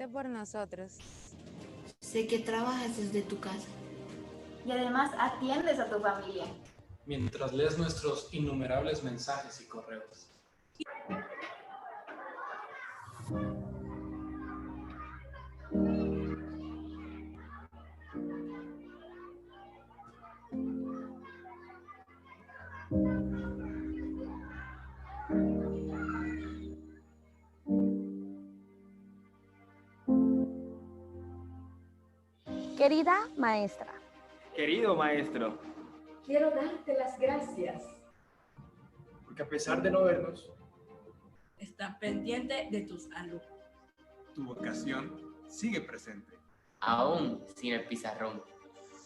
preocuparte por nosotros. Sé que trabajas desde tu casa. Y además atiendes a tu familia. Mientras lees nuestros innumerables mensajes y correos. Querida maestra. Querido maestro. Quiero darte las gracias. Porque a pesar de no vernos, estás pendiente de tus alumnos. Tu vocación sigue presente. Aún sin el pizarrón.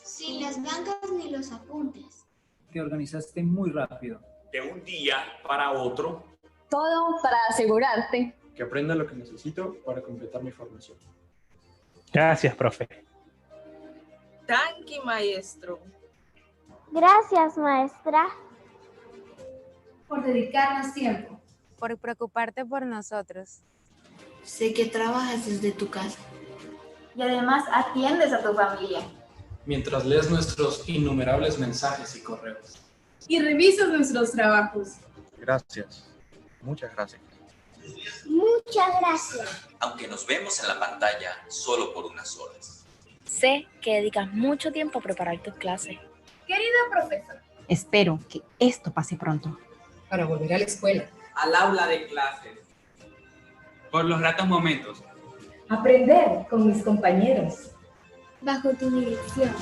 Sin las bancas ni los apuntes. Te organizaste muy rápido. De un día para otro. Todo para asegurarte. Que aprenda lo que necesito para completar mi formación. Gracias, profe. Danki, maestro. Gracias, maestra. Por dedicarnos tiempo. Por preocuparte por nosotros. Sé que trabajas desde tu casa. Y además atiendes a tu familia. Mientras lees nuestros innumerables mensajes y correos. Y revisas nuestros trabajos. Gracias. Muchas gracias. Muchas gracias. Aunque nos vemos en la pantalla solo por unas horas. Sé que dedicas mucho tiempo a preparar tus clases. Querido profesor. Espero que esto pase pronto. Para volver a la escuela. Al aula de clases. Por los gratos momentos. Aprender con mis compañeros. Bajo tu dirección.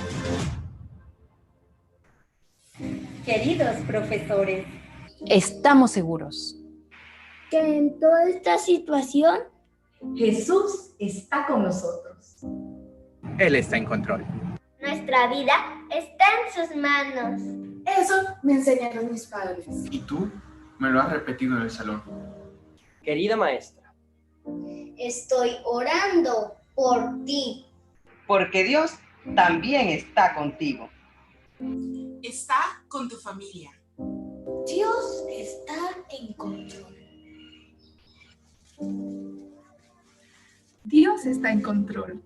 Queridos profesores. Estamos seguros que en toda esta situación Jesús está con nosotros. Él está en control. Nuestra vida está en sus manos. Eso me enseñaron mis padres. Y tú me lo has repetido en el salón. Querida maestra. Estoy orando por ti. Porque Dios también está contigo. Está con tu familia. Dios está en control. Dios está en control.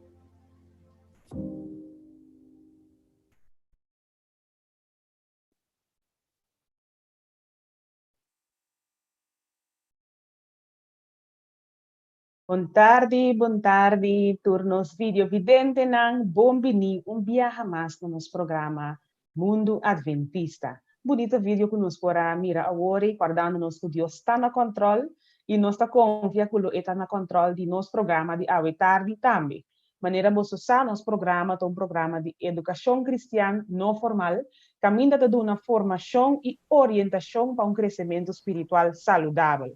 Bon tardi, bon tardi, tur nos videovidentenan, bon bini un biaha mas na nos programa Mundu Adventista. Bunita video ku nos por a mira awor ei, kòrdando nos ku Dios ta na kòntròl i nos ta konfia ku lo e ta na kòntròl di nos programa di awe tardi tambe. Manera boso sa, nos programa ta un programa di edukashon kristian no formal, kaminda ta duna formashon i orientashon pa un kresementu spiritual saludabel.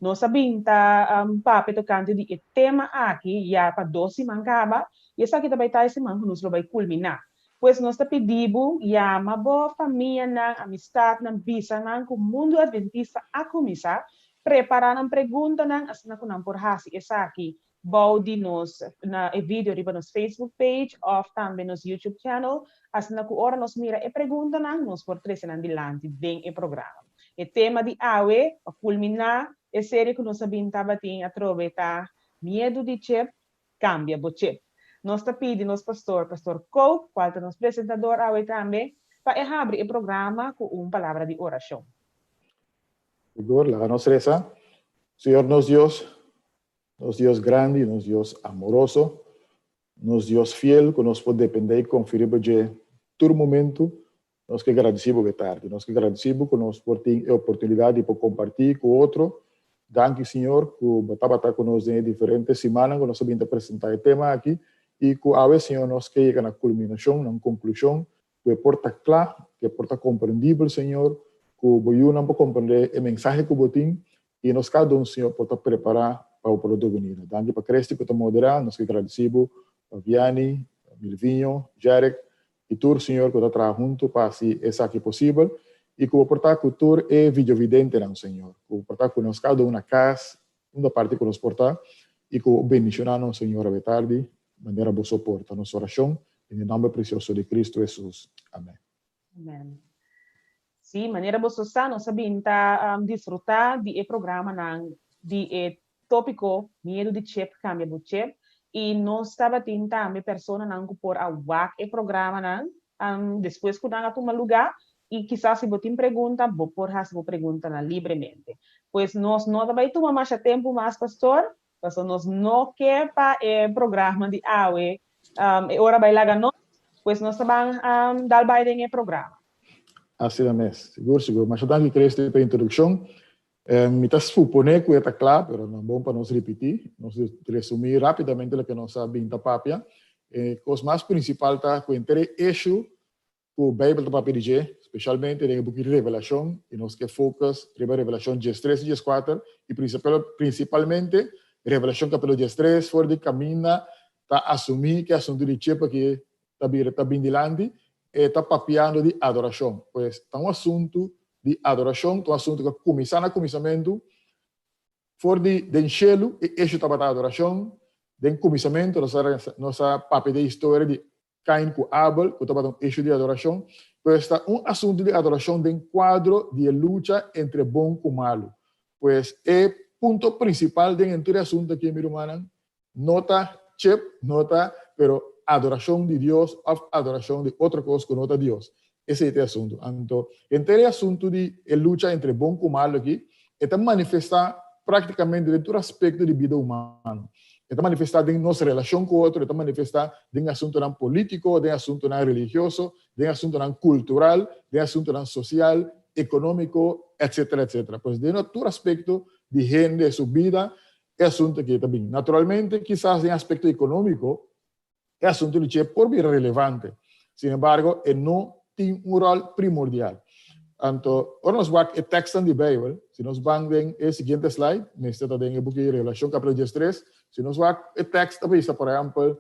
Nos a bin ta papia tokante di e tema aki ya pa dos siman kaba, i esaki ta bai ta e siman ku nos lo bai kulminá. Pues nos ta pidi bo yama bo famianan, amistatnan, bisa nan ku Mundu Adventista a kuminsá prepará nan preguntanan asina ku nan por hasi esaki bou di nos na e video riba nos Facebook page òf tambe nos YouTube channel, asina ku ora nos mira e preguntanan nos por trese nan dilanti den e programa. E tema di awe pa kulminá e serie ku nos a bin tabatin atrobe ta Miedu di Chip, Kambia Bo Chip. Nos ta pidi nos pastor, Pastor Koop, kual ta nos presentador awe tambe, pa e habri e programa ku un palabra di orashon. Sigur, laga nos resa. Señor nos Dios, nos Dios grandi, nos Dios amoroso, nos Dios fiel ku nos por dependé i konfia riba dje tur momentu, Nos ke gradisí bo Getardi. Nos ke gradisí bo ku nos por tin e oportunidat di por kompartí ku otro. Danki Señor ku bo tabata ku nos den e diferente simannan ku nos a bin ta presentá e tema aki i ku awe Señor nos ke yega na kulminashon, na un konklushon ku e por ta kla, ku e por ta komprendibel Señor, ku bo yunan por komprendé e mensahe ku bo tin i nos kada un Señor por ta prepará pa bo por otro binida. Danki pa Christy ku ta moderá. Nos ke gradisí bo pa Vianney, Milvinho, Jerick, I tur Señor ku ta traha huntu pa hasi esaki posibel, i ku bo por ta ku tur e videovidentenan, Señor, ku bo por ta ku nos kada un na kas, unda parti ku nos por ta, i ku bo bendishoná nos, Señor, awe tardi, manera bo soporta nos orashon, den e nòmber presioso di Kristu Hesus. Amèn. Amèn. Sí, manera boso sa, nos a bin ta disfrutá di e programanan di e tópiko Miedu di Chip, Kambia Bo Chip. I nos tabatin tambe personanan ku por a wak e programanan despues ku nan a tuma lugá i kisas si bo tin pregunta bo por hasi bo preguntanan libremente. Pues nos no ta bai tuma masha tempu mas pastor, pasobra nos no ke pa e programa di awe e ora bai laga nos, pues nos ta ban dal bai den e programa. Asina mes, sigur sigur. Masha danki Christy pa e introdukshon. Mi ta suponé ku e ta kla, pero no bon pa nos ripití. Nos resumí rápidamente loke nos a bin ta papia. E kos mas prinsipal ta ku henter e eshu ku Beibel ta papia di dje, speshalmente den e buki Revelashon, i nos ke focus riba Revelashon diestres i dieskuater, i prinsipalmente Revelashon kapítulo diestres for di kaminda ta asumí ku e asuntu di chip aki ta bira ta bin dilanti, e ta papiando di adorashon. Pues ta un asuntu di adorashon, ta un asuntu ku a kuminsá na kuminsamentu. For di den shelu e eshu tabata adorashon. Den kuminsamentu nos a nos a papia di e historia di Kain ku Abel ku tabata un eshu di adorashon. Pues ta un asuntu di adorashon den kuadro di e lucha entre bon ku malu. Pues e punto prinsipal den henter e asuntu aki mi rumannan No ta chep, no ta, pero adoracion di Dios of adoracion di otro cos cu no ta Dios. Esey ta e asunto. Anto, henter e asunto di e lucha entre bon cu malo aki, e ta manifesta practicamente den tur aspecto di bida humano. E ta manifesta den nos relacion cu otro, e ta manifesta den asuntonan politico, den asuntonan religioso, den asuntonan cultural, den asuntonan social, economico, etcetera, etcetera. Pues den tur aspecto di hende su bida, E asuntu aki ta bin. Naturalmente, kisas den aspekto ekonómiko, e asuntu di che por bira relevante. Sin embargo, e no tin un ròl primordial. Anto, ora nos wak e tekstnan di Beibel, si nos ban den e siguiente slide, mester ta den e buki Revelashon kapitulo diestres, si nos wak e tekst ta bisa, por ehèmpel,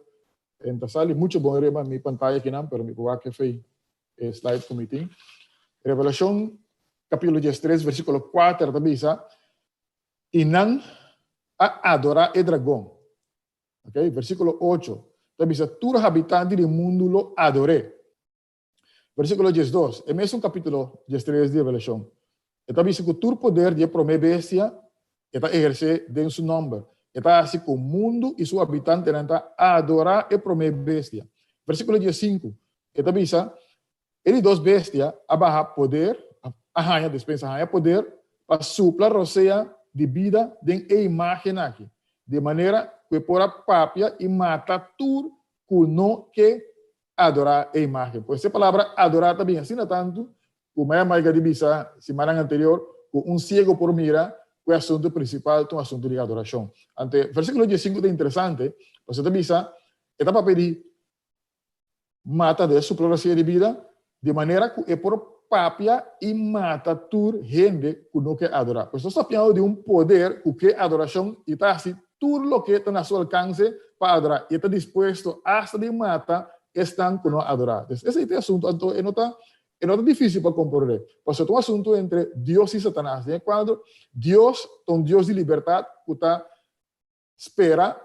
en ta sali muchu bon riba mi pantaya akinan, pero mi por wak efe e slide ku mi tin. Revelashon kapitulo diestres versíkulo kuater ta bisa, I nan a adorá e dragon. Ok, versíkulo ocho ta bisa tur habitante di mundu lo ador'é. Versíkulo diesdos, e mesun kapítulo diestres di Revelashon, e ta bisa ku tur poder di e promé bestia e ta ehersé den su nòmber. E ta hasi ku mundu i su habitantenan ta adorá e promé bestia. Versíkulo diesinku, e ta bisa E di dos bestia a baha poder, a haña despensa, a haña poder pa supla rosea di bida den e imágen aki, di manera ku e por a papia i mata tur ku no ke adorá e imágen. Pues e palabra adorá ta bin asina tantu ku Maya Maiga di bisa simannan anterior ku un siego por mira ku e asuntu prinsipal ta un asuntu di adorashon. Anto e versíkulo diesinku ta interesante, pasobra e ta bisa, e ta papia di mata den su propia di bida, di manera ku e por papia i mata tur hende ku no ke adorá. Pues nos ta papiando di un poder ku ke adorashon i ta hasi tur loke ta na su alkanse pa adorá, i e ta dispuesto asta di mata esnan ku no adorá. Entonces, esei ta e asuntu. Anto e no ta e no ta difísil pa komprondé, pasobra ta un asuntu entre Dios i Satanas. Den e kuadro, Dios ta un Dios di libertat ku ta Spera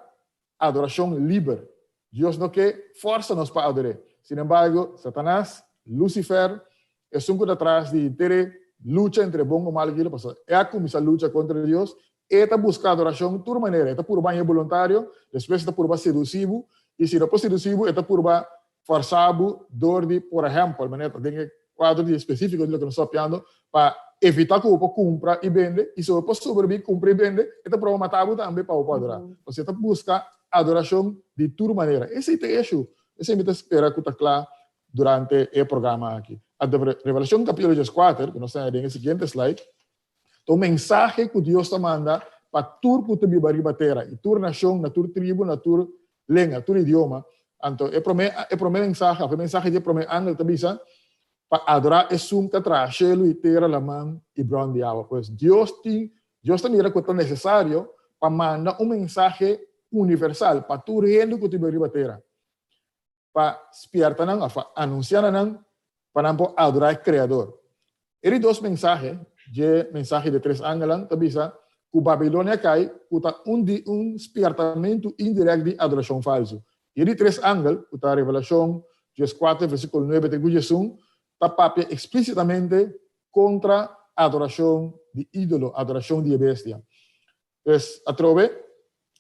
adorashon liber. Dios no ke forsa nos pa ador'é. Sin embargo, Satanas, Lucifer, esun ku ta tras di henter e lucha entre bon ku mal akí, pasobra e a kuminsá lucha kontra Dios, e ta buska adorashon tur manera. E ta purba haña boluntario, despues e ta purba sedusí bo, i si no por sedusí bo, e ta purba Forsa bo dor di, por ehèmpel, manera ta den e kuadro di espesífiko di loke nos ta papiando, pa evitá ku bo por kumpra i bende, i si bo por sobrebí kumpra i bende, e ta proba mata bo tambe pa bo por adorá. Pasobra e ta buska adorashon di tur manera. Esei ta e eshu. Esei mi ta spera ku ta kla durante e programa aki. Anto Revelashon kapítulo dieskuater, ku nos ta haña den e siguiente slide, Ta un mensahe ku Dios ta manda pa tur ku ta biba riba tera, i tur nashon, na tur tribu, na tur lenga, tur idioma. Anto e promé e promé mensahe òf e mensahe di e promé angel ta bisa pa adorá esun ku a traha shelu i tera, laman i bron di awa. Pues Dios tin Dios ta mira ku ta nesesario pa manda un mensahe universal pa tur hende ku ta biba riba tera, pa spierta nan òf pa anunsiá na nan pa nan por adorá e Kreador. E di dos mensahe dje mensahe di e tres angelnan ta bisa ku Babilonia kai ku ta un di un spiertamentu indirèkt di adorashon falsu. I e di tres angel, ku ta Revelashon dieskuater versíkulo nuebe te ku diesun, ta papia eksplísitamente kontra adorashon di ídolo, adorashon di e bestia. Pues, atrobe,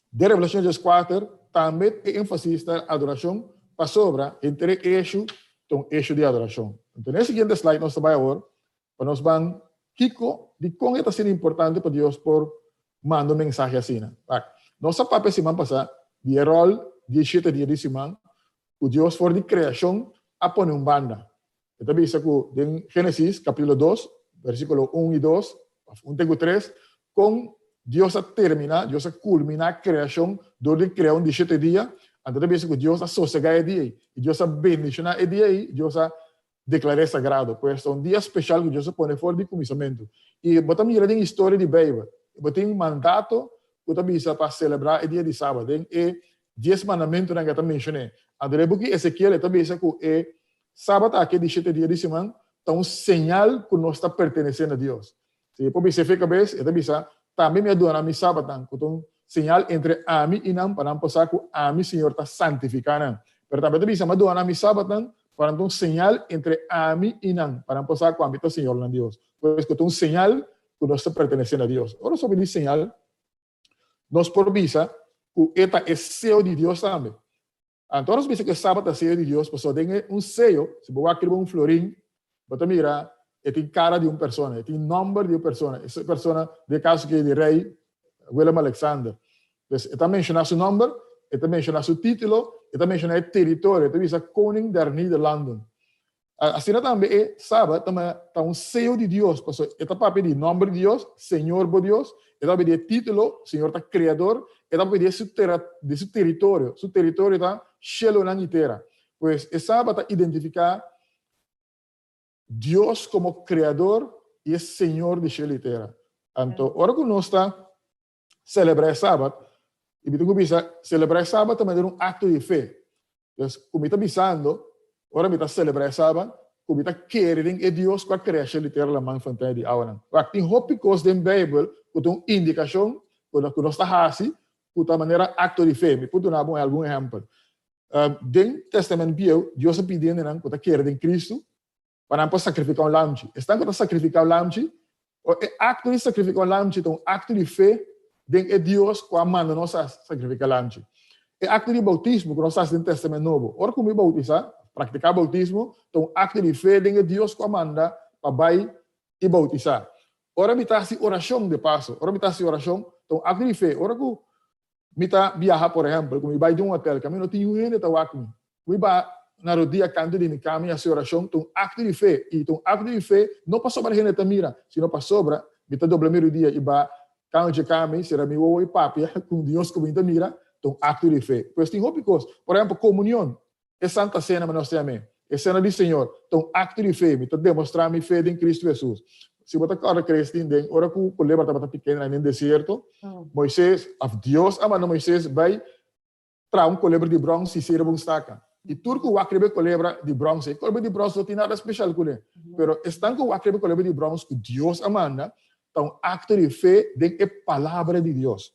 den Revelashon dieskuater. Tambe e énfasis ta adorashon pasobra henter e eshu ta un eshu di adorashon. Anto na e siguiente slide nos ta bai awor pa nos ban kiko, dikon e ta asina importante pa Dios por manda un mensahe asina. Wak, nos a papia siman pasá di e ròl di e shete dia di siman ku Dios for di kreashon a pone un banda. E ta bisa ku den Génesis kapítulo dos, versíkulo un i dos, òf un te ku tres, kon Dios a terminá, Dios a kulminá kreashon dor di krea un di shete dia, anto ta bisa ku Dios a sosegá e dia ei, i Dios a bendishoná e dia ei, Dios a deklar'é sagrado. Pues ta un dia speshal ku Dios a pone for di kuminsamentu. I bo ta mira den historia di Beibel, bo tin mandato ku ta bisa pa selebrá e dia di Sabat. Den e Dies Mandamentunan ku e ta menshoné. Anto den e buki Ezekiel e ta bisa ku e Sabat aki di shete dia di siman ta un señal ku nos ta pertenesé na Dios. Si e por bisa efe kabes, e ta bisa, Tambe mi a duna mi Sabatnan, ku ta un señal entre ami i nan, pa nan por sa ku ami, Señor, ta santifiká nan. Pero tambe e ta bisa, Mi a duna mi Sabatnan pa nan ta un señal entre ami i nan, pa nan por sa ku ami ta Señor nan Dios. Pues ku ta un señal ku nos ta pertenesé na Dios. Ora nos papia di señal, nos por bisa ku e ta e seo di Dios tambe. Anto nos bisa ku e Sabat ta seo di Dios pasobra den e un seo, si bo wak riba un florin, bo ta mira e tin kara di un persona, e tin nòmber di un persona. E persona, den e kaso aki di rei Willem Alexander. Pues e ta menshoná su nòmber, e ta menshoná su título, e ta menshoná e teritorio, e ta bisa Koning der Nederlanden. Asina tambe e Sabat ta un seo di Dios, pasobra e ta papia di nòmber di Dios, Señor bo Dios, e ta papia di e título, Señor ta Kreador, e ta papia di su tera, di su teritorio, su teritorio ta shelonan i tera. Pues e Sabat ta identifiká Dios komo Kreador i e Señor di shelu i tera. Anto ora ku nos ta selebrá e Sabat, i mi tin ku bisa, selebrá e Sabat ta manera un akto di fe. Pues, ku mi ta bisando, ora mi ta selebrá e Sabat, ku mi ta kere den e Dios ku a krea shelu i tera, laman, fontein di awanan. Wak, tin hopi kos den Beibel ku ta un indikashon ku nos ta hasi ku ta manera akto di fe. Mi por duna bo algun ehèmpel. Den Tèstamènt Bieu, Dios a pidi hendenan ku ta kere den Kristu pa nan por sakrifiká un lamchi. Esnan ku ta sakrifiká un lamchi, o e akto di sakrifiká un lamchi ta un akto di fe den e Dios ku a manda nos a sakrifiká lamchi. E akto di boutismo ku nos ta hasi den Tèstamènt Nobo, ora ku mi boutisá, praktiká boutismo, ta un akto di fe den e Dios ku a manda pa bai i boutisá. Ora mi ta hasi orashon, de paso, ora mi ta hasi orashon, ta un akto di fe. Ora ku Mi ta biaha, por ehèmpel, ku mi bai den un hotèl, kaminda no tin niun hende ta wak mi. Ku mi baha na rodia kantu di mi kama i hasi orashon, ta un akto di fe. I ta un akto di fe no pasobra hende ta mira, sino pasobra mi ta dobla mi rodia i baha kantu dje kama i sera mi wowo i papia ku Dios ku mi ta mira, ta un akto di fe. Pues tin hopi kos. Por ehèmpel, komunion, e Santa Sena mi nos ta yam'é, e Sena di Señor, ta un akto di fe. Mi ta demostrá mi fe den Kristu Hesus. Si bo ta kòrda Christine, den ora ku kolebra tabata pikendo nan den desierto, Moises, òf Dios a manda Moises bai traha un kolebra di bròns i sera bo un staka. I tur ku wak riba e kolebra di bròns, e kolebra di bròns no tin nada speshal kuné, pero esnan ku wak riba e kolebra di bròns ku Dios a manda, ta un akto di fe den e palabra di Dios.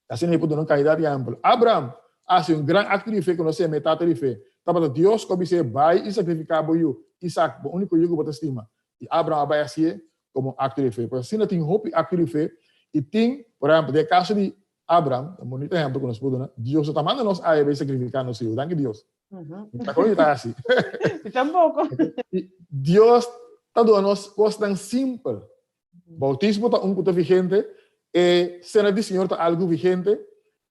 Asina mi por duna un kantidat di ehèmpel. Abraham a hasi un gran akto di fe ku nos yama e tata di fe. Tabata Dios ku a bis'é, Bai i sakrifiká bo yu, Isak, bo úniko yu ku bo ta stima. I Abraham a bai hasié komo un akto di fe. Pues asina tin hopi akto di fe i tin, por ehèmpel, den e kaso di Abraham, un bunita ehèmpel ku nos por duna, Dios no ta manda nos aya bai sakrifiká nos yu. Danki Dios. Mi ta kono ta hasi. Mi tampoko. Dios ta duna nos kosnan simpel. Boutismo ta un ku ta vigente, e Sena di Señor ta algu vigente,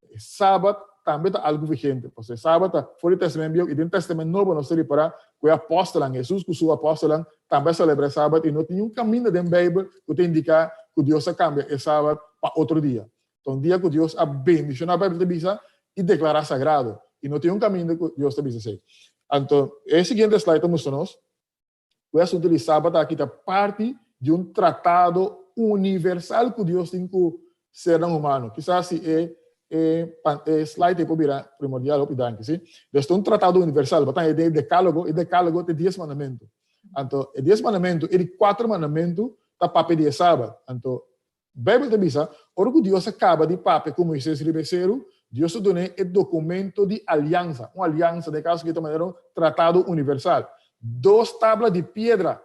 e Sabat tambe ta algu vigente. Pasobra e Sabat ta for di Tèstamènt Bieu i den Tèstamènt Nobo nos ta ripará ku e apòstelnan, Hesus ku su apòstelnan, tambe a selebrá e Sabat i no tin niun kaminda den Beibel ku ta indiká ku Dios a kambia e Sabat pa otro dia. Ta un dia ku Dios a bendishoná, Beibel ta bisa, i deklará sagrado. I no tin un kaminda ku Dios ta bisa esei. Anto, e siguiente slide ta mustra nos Ku e asuntu di Sabat aki ta parti di un tratado universal ku Dios tin ku sernan humano. Kisas si e e e slide ei por bira primordial, hopi danki, si. Dus ta un tratado universal, bo ta haña den e Dekalogo, e Dekalogo ta e dies mandamentu. Anto e dies mandamentu, e di kuater mandamentu ta papia di e Sabat. Anto Beibel ta bisa, ora ku Dios a kaba di papia ku Moises riba e seru, Dios a dun'é e dokumento di aliansa, un aliansa, den e kaso aki ta manera un tratado universal. Dos tabla di piedra,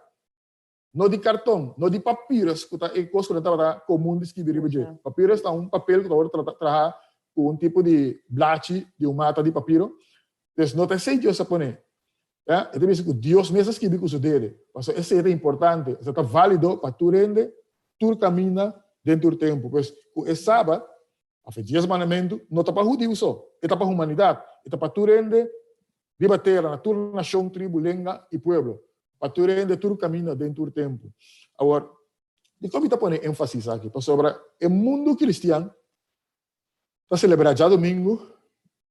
no di karton, no di papyrus, ku ta e kos ku nan tabata komun di skibi riba dje. Papyrus ta un papel ku ta wòrdu traha. ku un tipo di blachi di un mata di papiro. Dus no ta esei Dios a pone. Ya, e ta bisa ku Dios mes a skibi ku su dede. Pasobra esei ta importante, esei ta válido pa tur hende, tur kaminda, den tur tempu. Pues, ku e Sabat, òf e Dies Mandamentu, no ta pa hudiu so, e ta pa humanidat, e ta pa tur hende riba tera, na tur nashon, tribu, lenga i pueblo. Pa tur hende, tur kaminda, den tur tempu. Awor, dikon mi ta pone énfasis aki? Pasobra e mundu kristian ta selebrá djadumingu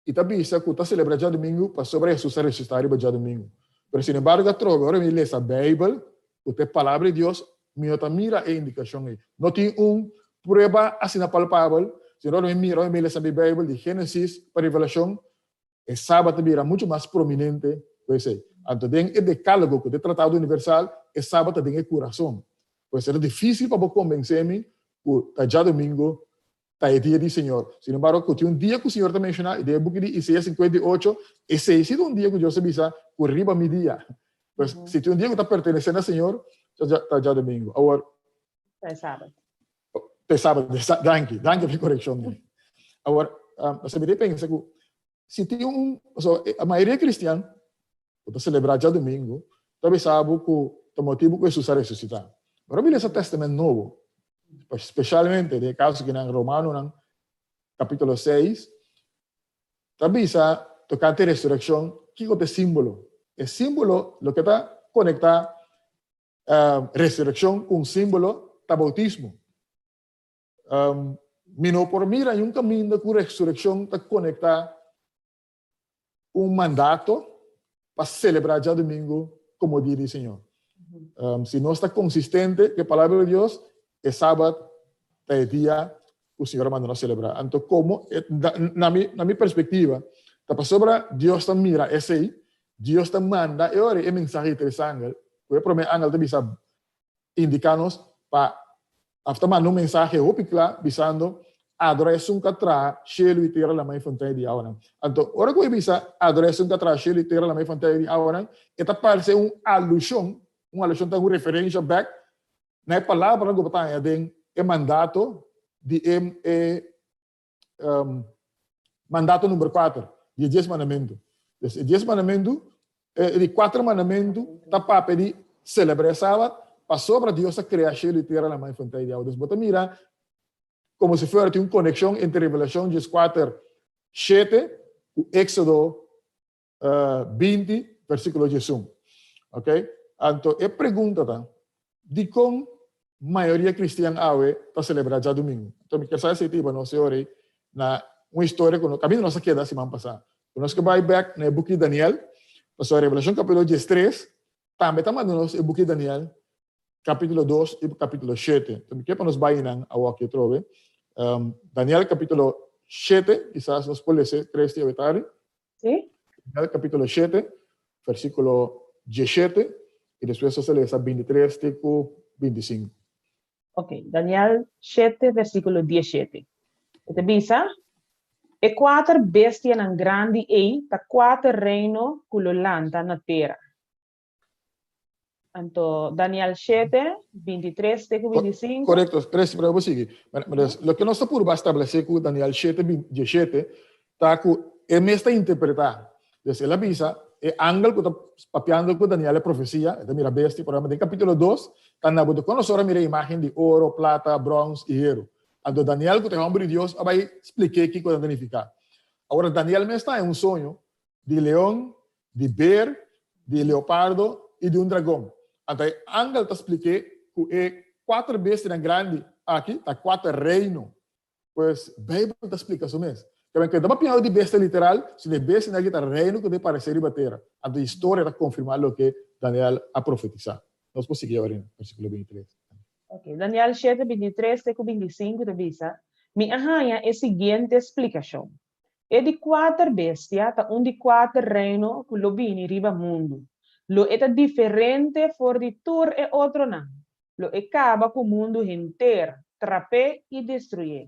i ta bisa ku ta selebrá djadumingu pasobra Hesus a resusitá riba djadumingu. Pero sinembargo atrobe ora mi lesa Beibel, ku ta e Palabra di Dios, mi no ta mira e indikashon ei. No tin un prueba asina palpabel, sino ora mi mira, ora mi lesa mi Beibel di Génesis pa Revelashon, E Sabat ta bira muchu mas prominente ku esei. Anto den e Dekálogo ku ta e Tratado Universal, e Sabat ta den e kurason. Pues ta difísil pa bo kombensé mi ku ta djadumingu ta e dia di Señor. Sin embargo, ku tin un dia ku Señor ta menshoná, i den e buki di Isaías 58, esei si ta un dia ku Dios ta bisa ku riba mi dia. Pues, si tin un dia ku ta pertenesé na Señor, ta djadumingu. Awor. Ta e Sabat. Ta e Sabat. Danki. Danki pa e korekshon ei. Awor, pasobra mi ta pensa ku si tin un, pasobra e mayoria kristian ku ta selebrá djadumingu ta bisa bo ku ta motibu ku Hesus a resusitá. Pero mi lesa Tèstamènt Nobo, spesialmente den e kaso kinan Romanonan kapítulo 6, ta bisa tokante resurekshon kiko ta e símbolo. E símbolo loke ta konektá Resureccion un simbolo ta bautismo. Mi no por mira niun caminda cu resureccion ta conecta un mandato pa celebra djadomingo como dia di Señor. Si nos ta consistente cu e Palabra di Dios, e Sabat ta e dia cu Señor a manda nos celebra. Anto como, na mi, na mi perspectiva, ta pasobra Dios ta mira esey, Dios ta manda e ora e mensahe di tres angel, cu e prome angel ta bisa indica nos pa of ta manda un mensahe hopi cla bisando adora esun cu a traha cielo y tera, lama y fontaya di awanan. Anto ora cu e bisa adora esun cu a traha cielo y tera, lama y fontaya di awanan, e ta parse un alusion, un alusion ta un referencia bek Na e palabranan ku bo ta haña den e mandato di e e mandato number kuater, di e dies mandamentu. Dus e dies mandamentu, e di kuater mandamentu ta papia di selebrá e sabat pasobra Dios a krea shelu i tera, laman i fuente di awa. Dus bo ta mira komo si fuera tin un konekshon entre Revelashon dieskuater shete ku Éksodo 20, versíkulo 11. Ok? Anto e pregunta ta, dikon mayoria kristian awe ta selebrá djadumingu? Anto mi kier sa esei ta hiba nos e ora ei na un historia ku no kaminda nos a keda siman pasá. Ku nos ke bai bèk na e buki di Daniel, pasobra Revelashon kapítulo 13 tambe ta manda nos e buki di Daniel kapítulo 2 i kapítulo 7. Anto mi kier pa nos bai einan awor aki atrobe. Daniel kapítulo 7, kisas nos por lesa tres di awe tardi. Sí. Daniel capítulo 7, versículo 17, y despues nos ta lesa 23 te cu 25. Ok, Daniel 7, versículo 17. E ta bisa, E kuater bestianan grandi ei ta kuater reino ku lo lanta na tera. Anto Daniel 7, 23 te ku 25. Korekto, Resi, pero bo sigui. Loke nos ta purba establesé ku Daniel 7, 17 ta ku e mes ta interpretá. Dus el a bisa, e angel ku ta papiando ku Daniel e profesia, e ta mira bestia, por ehempel den kapítulo 2, ta Nabucodonosor a mira e imágen di oro, plata, bròns i heru. Anto Daniel ku ta e hòmber di Dios a bai splik'é kiko nan ta nifiká. Awor Daniel mes ta haña un soño di leon, di ber, di leopardo i di un dragon. Anto e angel ta splik'é ku e kuater bestianan grandi aki ta kuater reino. Pues, Beibel ta splika su mes. Kaba ku e no ta papiando di bestia literal, sino e bestianan aki ta reino ku ta paresé riba tera. Anto historia ta konfirmá loke Daniel a profetisá. Nos por sigui awor na versíkulo 23. Ok, Daniel 7, 23 te ku 25 ta bisa, Mi a haña e siguiente splikashon. E di kuater bestia ta un di kuater reino ku lo bini riba mundu. Lo e ta diferente for di tur e otronan. Lo e kaba ku mundu henter, trap'é i destruyé.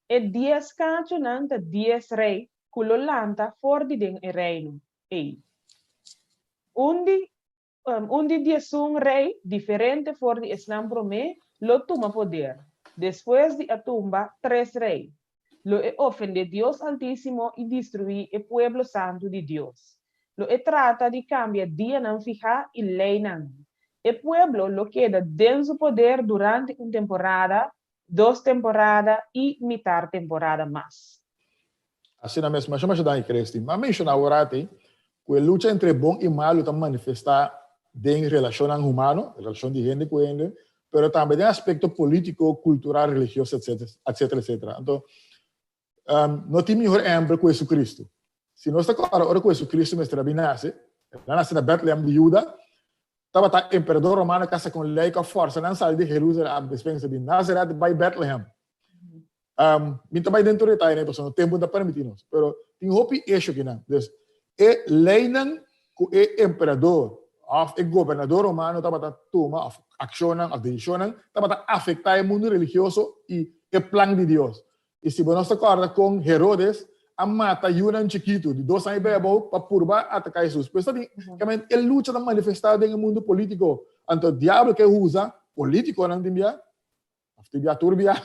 E dies kachunan ta dies rei ku lo lanta for di den e reino ei. Un di Un di diesun rei, diferente for di esnan promé, lo tuma poder, despues di a tumba tres rei. Lo e ofendé Dios Altísimo i destruí e pueblo santu di Dios. Lo e trata di kambia dianan fihá i leinan. E pueblo lo keda den su poder durante un temporada, dos temporada i mitar temporada mas. Asina mes, masha masha danki Christy. M'a menshoná awor ku e lucha entre bon i malu ta manifestá den relashonnan humano, relashon di hende ku hende, pero tambe den aspekto polítiko, kultural, religioso, etcetera, etcetera, etcetera. Anto, no tin mihor ehèmpel ku Hesukristu. Si nos ta kòrda ora ku Hesukristu mester a bin nase, el a nase na Bètlehèm di Juda, tabata emperador romano kasa ku un lei ku a fòrsa nan sali di Herúsalèm a despensa di Nazaret bai Bètlehèm. Mi ta bai den tur detaye pasobra no tempu no ta permití nos, pero tin hopi esho kinan. Dus, e leinan ku e emperador òf e gobernador romano tabata tuma òf akshonnan òf desishonnan tabata afektá e mundu religioso i e plan di Dios. I si bo nos ta kòrda kon Herodes a mata yunan chikitu di dos aña i bai abou pa purba ataká Hesus. Pues ta tin e lucha ta manifestá den e mundu polítiko. Anto diablo ke usa polítikonan tin bia Of tin bia tur bia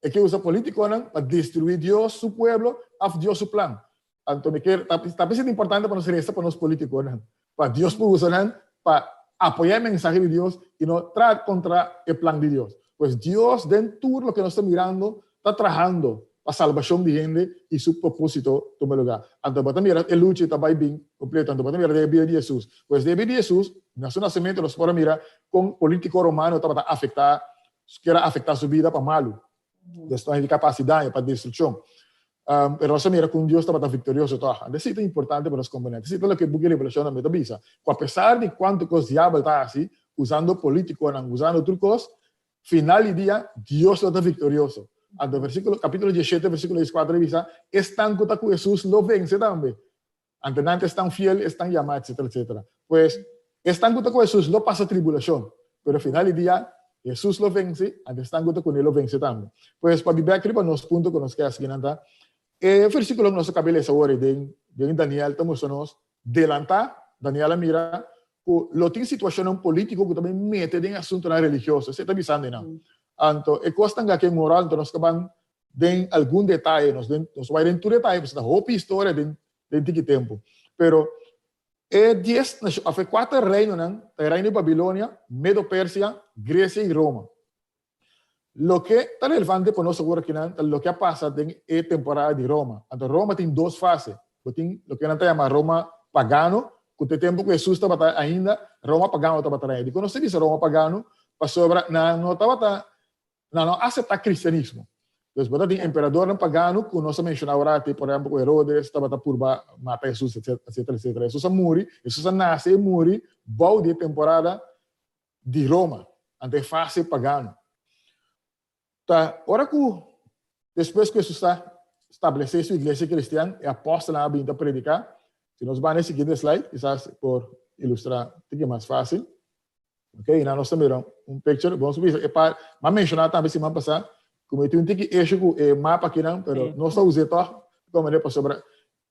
e ke usa politiconan pa destrui Dios su pueblo of Dios su plan. Anto mi kier ta ta pesita importante pa nos reza pa nos politiconan, pa Dios por usa nan pa apoya e mensahe di Dios y no traha contra e plan di Dios. Pues Dios den tur loke nos ta mirando ta trahando pa salbacion di hende y su proposito tuma lugar. Anto bo ta mira e lucha ta bay bin completo, anto bo ta mira den e bida di Jesus. Pues den e bida di Jesus, na su nacemento nos por a mira con politico romano tabata afecta, kier a afecta su bida pa malu. Des ta hende capaz di daño, pa destruccion. Pero nos a mira con Dios tabata victorioso toch. Anto esey ta importante pa nos comprende. Esey ta loke e buki di Revelacion tambe ta bisa, cu apesar di cuanto cos diabel ta haci, usando politiconan, usando tur cos, Final di dia, Dios lo ta viktorioso. Anto versíkulo, kapítulo diesshete, versíkulo dieskuater a bisa, Esnan ku ta ku Hesus lo vense tambe. Anto nan ta esnan fiel, esnan yamá, etsetera, etsetera. Pues, esnan ku ta ku Hesus lo pasa tribulashon, pero final di dia, Hesus lo vense, anto esnan ku ta kuné lo vense tambe. Pues, pa bibèk riba nos punto ku nos ke hasi kinan ta, e versíkulo ku nos a kaba di lesa awor ei den, den Daniel ta mustra nos Delantá, Daniel a mira ku lo tin situashonnan polítiko ku ta bin mete den asuntunan religioso. Esei ta bisando einan. Anto, e kosnan aki moral, anto nos ta ban den algun detaye, nos den, nos bai den tur detaye pasobra ta hopi historia den, den tiki tempu. Pero e dies nashon, òf e kuater reinonan ta e reino di Babilonia, Medo-Persia, Gresia i Roma. Loke ta relevante pa nos awor akinan ta loke a pasa den e temporada di Roma. Anto Roma tin dos fase. Bo tin loke nan ta yama Roma pagano, ku ta e tempu ku Hesus tabata ainda, Roma pagano tabata reina. Dikon nos ta bisa Roma pagano? Pasobra nan no tabata, nan no a aseptá kristianismo. Dus bo ta tin emperadornan pagano ku nos a menshoná awor aki, por ehèmpel ku Herodes tabata purba mata Hesus, etsetera, etsetera. Hesus a muri, Hesus a nase i muri bou di e temporada di Roma, anto e fase pagano. Ta ora ku despues ku Hesus a stablesé su iglesia kristian, e apòstelnan a bin ta prediká. Si nos bai na e siguiente slide, kisas por ilustrá tiki mas fásil. Ok, i nan nos ta mira un picture. Bon, bisa e par, m'a menshoná tambe siman pasá ku mi tin un tiki issue ku e mapa akinan, pero nos ta us'é tòg komo manera pasobra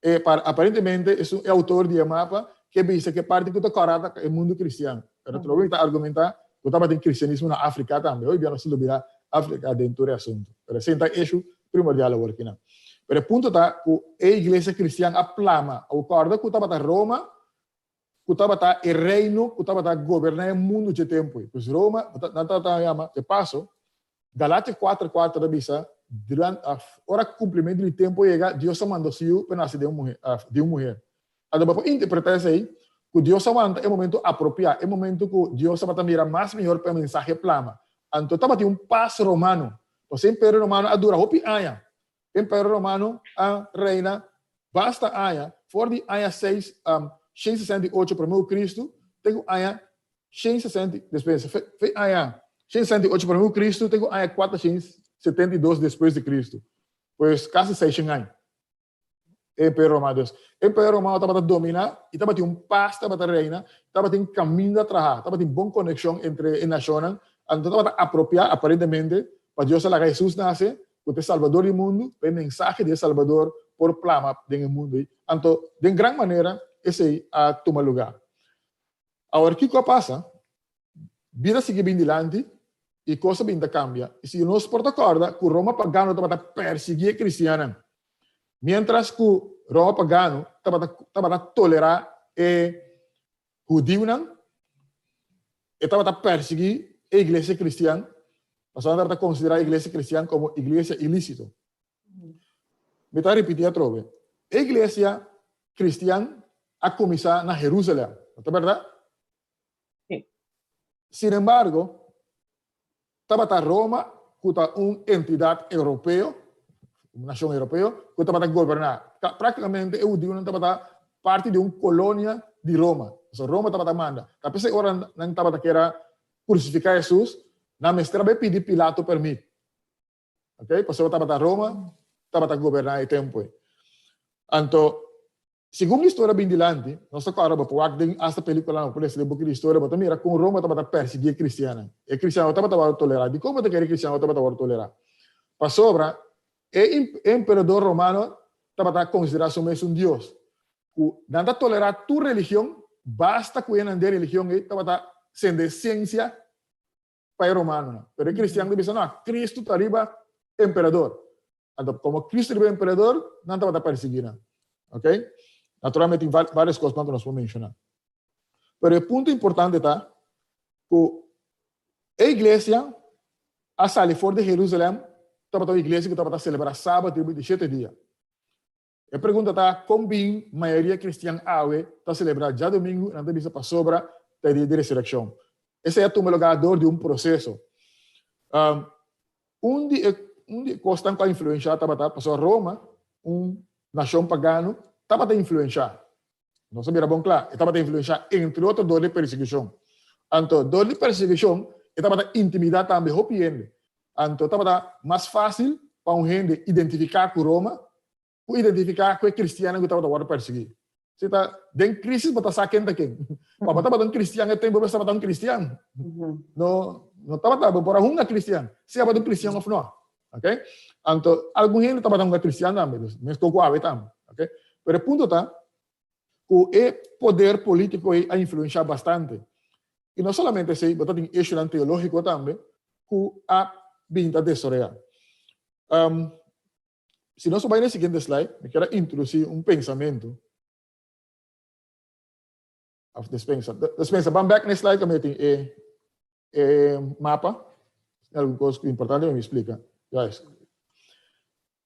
E par aparentemente esun e autor di e mapa ke bisa ke parti ku ta kòrá ta e mundu kristian. Pero trobe ta argumentá ku tabatin kristianismo na Afrika tambe. Hoy bia nos ta lubidá Afrika den tur e asuntu. Pero esei ta eshu primordial awor kinan. Pero e punto ta ku e iglesia kristian a plama. Awor kòrda ku tabata Roma ku tabata e reino ku tabata goberná e mundu dje tempu ei. Pues Roma, nan tabata yama, de paso, Galatia kuater kuater ta bisa, Durante, ora kumplimentu di tempu a yega, Dios a manda su Yu pa nase den un muher, di un muher. Anto bo por interpretá esei ku Dios a wanta e momentu apropiá, e momentu ku Dios tabata mira mas mihor pa e mensahe plama. Anto tabatin un pas romano. Pasobra e Imperio Romano a dura hopi aña. Imperio Romano a reina basta aña, for di aña seis, 168 promé ku Kristu te ku aña 160 despues, fe aña 168 promé ku Kristu te ku aña 472 despues di Kristu. Pues kasi 600 aña. E Imperio Romano. Dus, e Imperio Romano tabata dominá i tabatin un pas tabata reina, tabatin kaminda trahá, tabatin bon konekshon entre e nashonnan, anto tabata apropiá aparentemente pa Dios a laga Hesus nase ku ta e Salbador di mundu, pa e mensahe di e Salbador por plama den e mundu ei. Anto, den gran manera, esei a tuma lugá. Awor, kiko a pasa? Bida sigui bin dilanti. I kos a bin ta kambia. I si nos por ta kòrda ku Roma pagano tabata persiguí e kristiannan, miéntras ku Roma pagano tabata tabata tolerá e hudiunan, e tabata persiguí e iglesia kristian, pasobra nan tabata konsiderá e iglesia kristian komo iglesia ilísito. Mi ta ripití atrobe, e iglesia kristian a kuminsá na Herúsalèm, no ta bèrdat? Sin embargo, tabata Roma ku ta un entidat europeo, un nashon europeo, ku tabata goberná. Práktikamente e hudiunan tabata parti di un kolonia di Roma. Pasobra Roma tabata manda. Ta p'esei ora nan tabata kier a krusifiká Hesus, nan mester a bai pidi Pilato pèrmit. Ok, pasobra tabata Roma tabata goberná e tempu ei. Anto, segun historia bin dilanti, nos ta kòrda bo por wak den asta pelíkulanan, bo por lesa den buki di historia, bo ta mira kon Roma tabata persiguí e kristiannan. E kristiannan no tabata wòrdu tolerá. Dikon bo ta kere e kristiannan no tabata wòrdu tolerá? Pasobra e emperador romano tabata konsiderá su mes un dios. Ku nan ta tolerá tur religion, basta ku e nan den religion ei tabata sende siensia pa e romanonan. Pero e cristian ta bisa, no, Cristo ta riba emperador. Anto, como Cristo riba emperador, nan tabata persigui nan. Ok? Naturalmente tin varios cosnan cu nos por menciona. Pero e punto importante ta cu e iglesia a sali for di Jerusalem, tabata un iglesia cu tabata celebra sabat riba di shete dia. E pregunta ta, kon bin mayoria kristian awe ta selebrá djadumingu i nan ta bisa pasobra ta e dia di resurekshon? Esei a tuma lugá dor di un proseso. Un di e un di e kosnan ku a influenshá tabata pasobra Roma, un nashon pagano, tabata influenshá. Nos a mira bon kla, e tabata influenshá entre otro dor di persekushon. Anto, dor di persekushon e tabata intimidá tambe hopi hende. Anto tabata mas fásil pa un hende identifiká ku Roma ku identifiká ku e kristiannan ku tabata wòrdu persiguí. Si ta den krísis bo ta sa ken ta ken. Pa bo tabata un kristian e tempu bo tabata un kristian. No no tabata bo por a hunga kristian, sea bo ta un kristian òf no. Ok? Anto algun hende tabata hunga kristian tambe, dus meskos ku awe tambe. Ok? Pero e punto ta ku e poder polítiko ei a influenshá bastante. I no solamente esei, bo ta tin issuenan teológiko tambe ku a bin ta desaroyá. Si nos bai na e siguiente slide, mi kier a introdusí un pensamentu. Of despensa. Despensa, ban bèk na e slide kaminda tin e e mapa. Algun kos ku importante pa mi splika. Juist.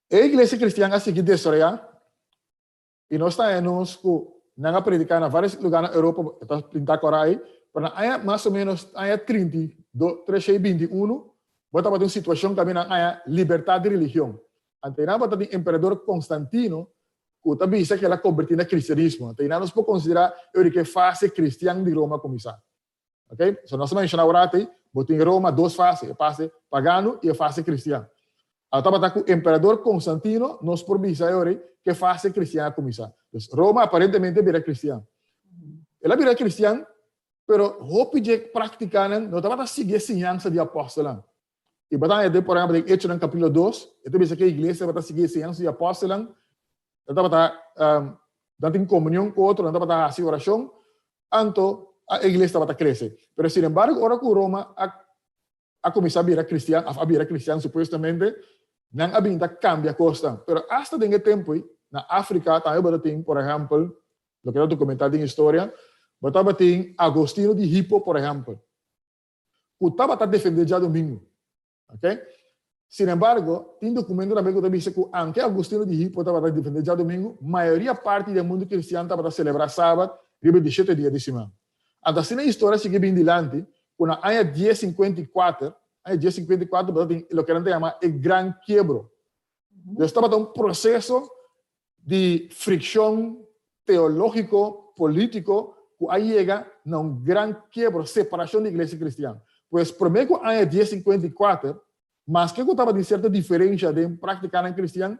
E iglesia kristian a sigui desaroyá I nos ta haña nos ku nan a prediká na vários lugá na Europa, e ta pintá kòrá ei, pero na aña mas o ménos aña trinta i do, tresha i binti i unu, bo tabatin un situashon kaminda nan haña libertat di religion. Anto einan bo ta tin emperador Konstantino ku ta bisa ku el a kombertí na kristianismo. Anto einan nos por konsiderá e ora ku e fase kristian di Roma a kuminsá. Ok, so nos a menciona awor ati, bo tin Roma dos fase, e fase pagano y e fase cristian. A tabata cu emperador Constantino nos por bisa e ora cu e fase cristian a cuminsa. Dus Roma aparentemente a bira cristian. El a bira cristian, pero hopi dje practicanan no tabata sigui e siñansa di apostelnan. Y bo ta haña den por ehempel den Hechonan capitulo dos, e ta bisa cu e iglesia tabata sigui e siñansa di apostelnan, nan tabata nan tin comunion cu otro, nan tabata haci oracion, Anto, a iglesia tabata crece. Pero sin embargo, ora cu Roma a a cuminsa bira cristian, of a bira cristian supuestamente, nan a bin ta cambia cosnan. Pero hasta den e tempo ei, na Africa tambe bo ta tin, por ehempel, loke ta documenta den historia, bo tabatin Agostino di Hippo, por ehempel, cu tabata defende djadomingo. Ok? Sin embargo, tin documento tambe cu ta bisa cu aunke Agustino di Hippo tabata defende djadomingo, mayoria parti di e mundo cristian tabata celebra Sabat riba e dishete dia di siman. Anto asina e historia sigui bin dilanti cu na aña dies sinkuenta i kuater, aña dies sinkuenta i kuater bo ta tin loke nan ta yama e Gran Kiebro. Dus tabata un proceso di friccion teologico, politico cu a yega na un gran kiebro, separacion di iglesia cristian. Pues prome cu aña dies sinkuenta i kuater, maske cu tabatin cierto diferencia den practicanan cristian,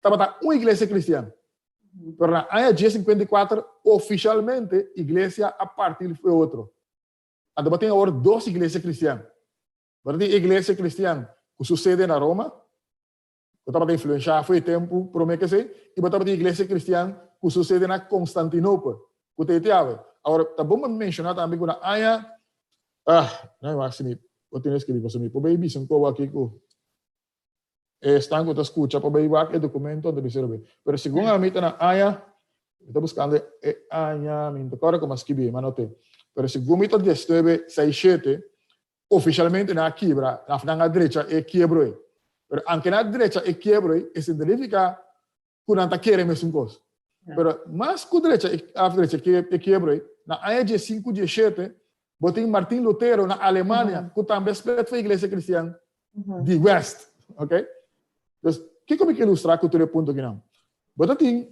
tabata un iglesia cristian. Pero na aña dies sinkuenta i kuater, oficialmente iglesia a parti fo'i otro. Anto bo tin awor dos iglesia cristian. Bo ta tin iglesia cristian cu su sede na Roma, Bo tabata influenshá fo'i e tempu promé ku esei, i bo tabatin iglesia kristian ku su sede na Konstantinopel, ku ta e te awe. Awor, ta bon pa mi menshoná tambe ku na aña, ah, no mi wak si mi Bo tin escribi pasobra mi por bay bisa un kobo aki ku esnan ku ta skucha por bay wak e documento anto bisa riba. Pero segun ami ta na aña, mi ta buskando e aña, mi no ta kòrda komo a skibi, mi a not'é. Pero segun mi ta diesnuebe seis shete, ofishalmente nan a kibra, òf nan a drecha e kiebro ei. Pero anke nan a drecha e kiebro ei, esei no ta nifiká ku nan ta kere mesun kos. Pero mas ku drecha e af drecha e kiebro ei, na aña diesinku diesshete, bo tin Martin Lutero na Alemania ku tambe a split for iglesia kristian di West. Ok? Dus, kiko mi ke ilustrá ku tur e punto akinan? Bo ta tin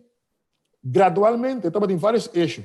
gradualmente tabatin vários eshu.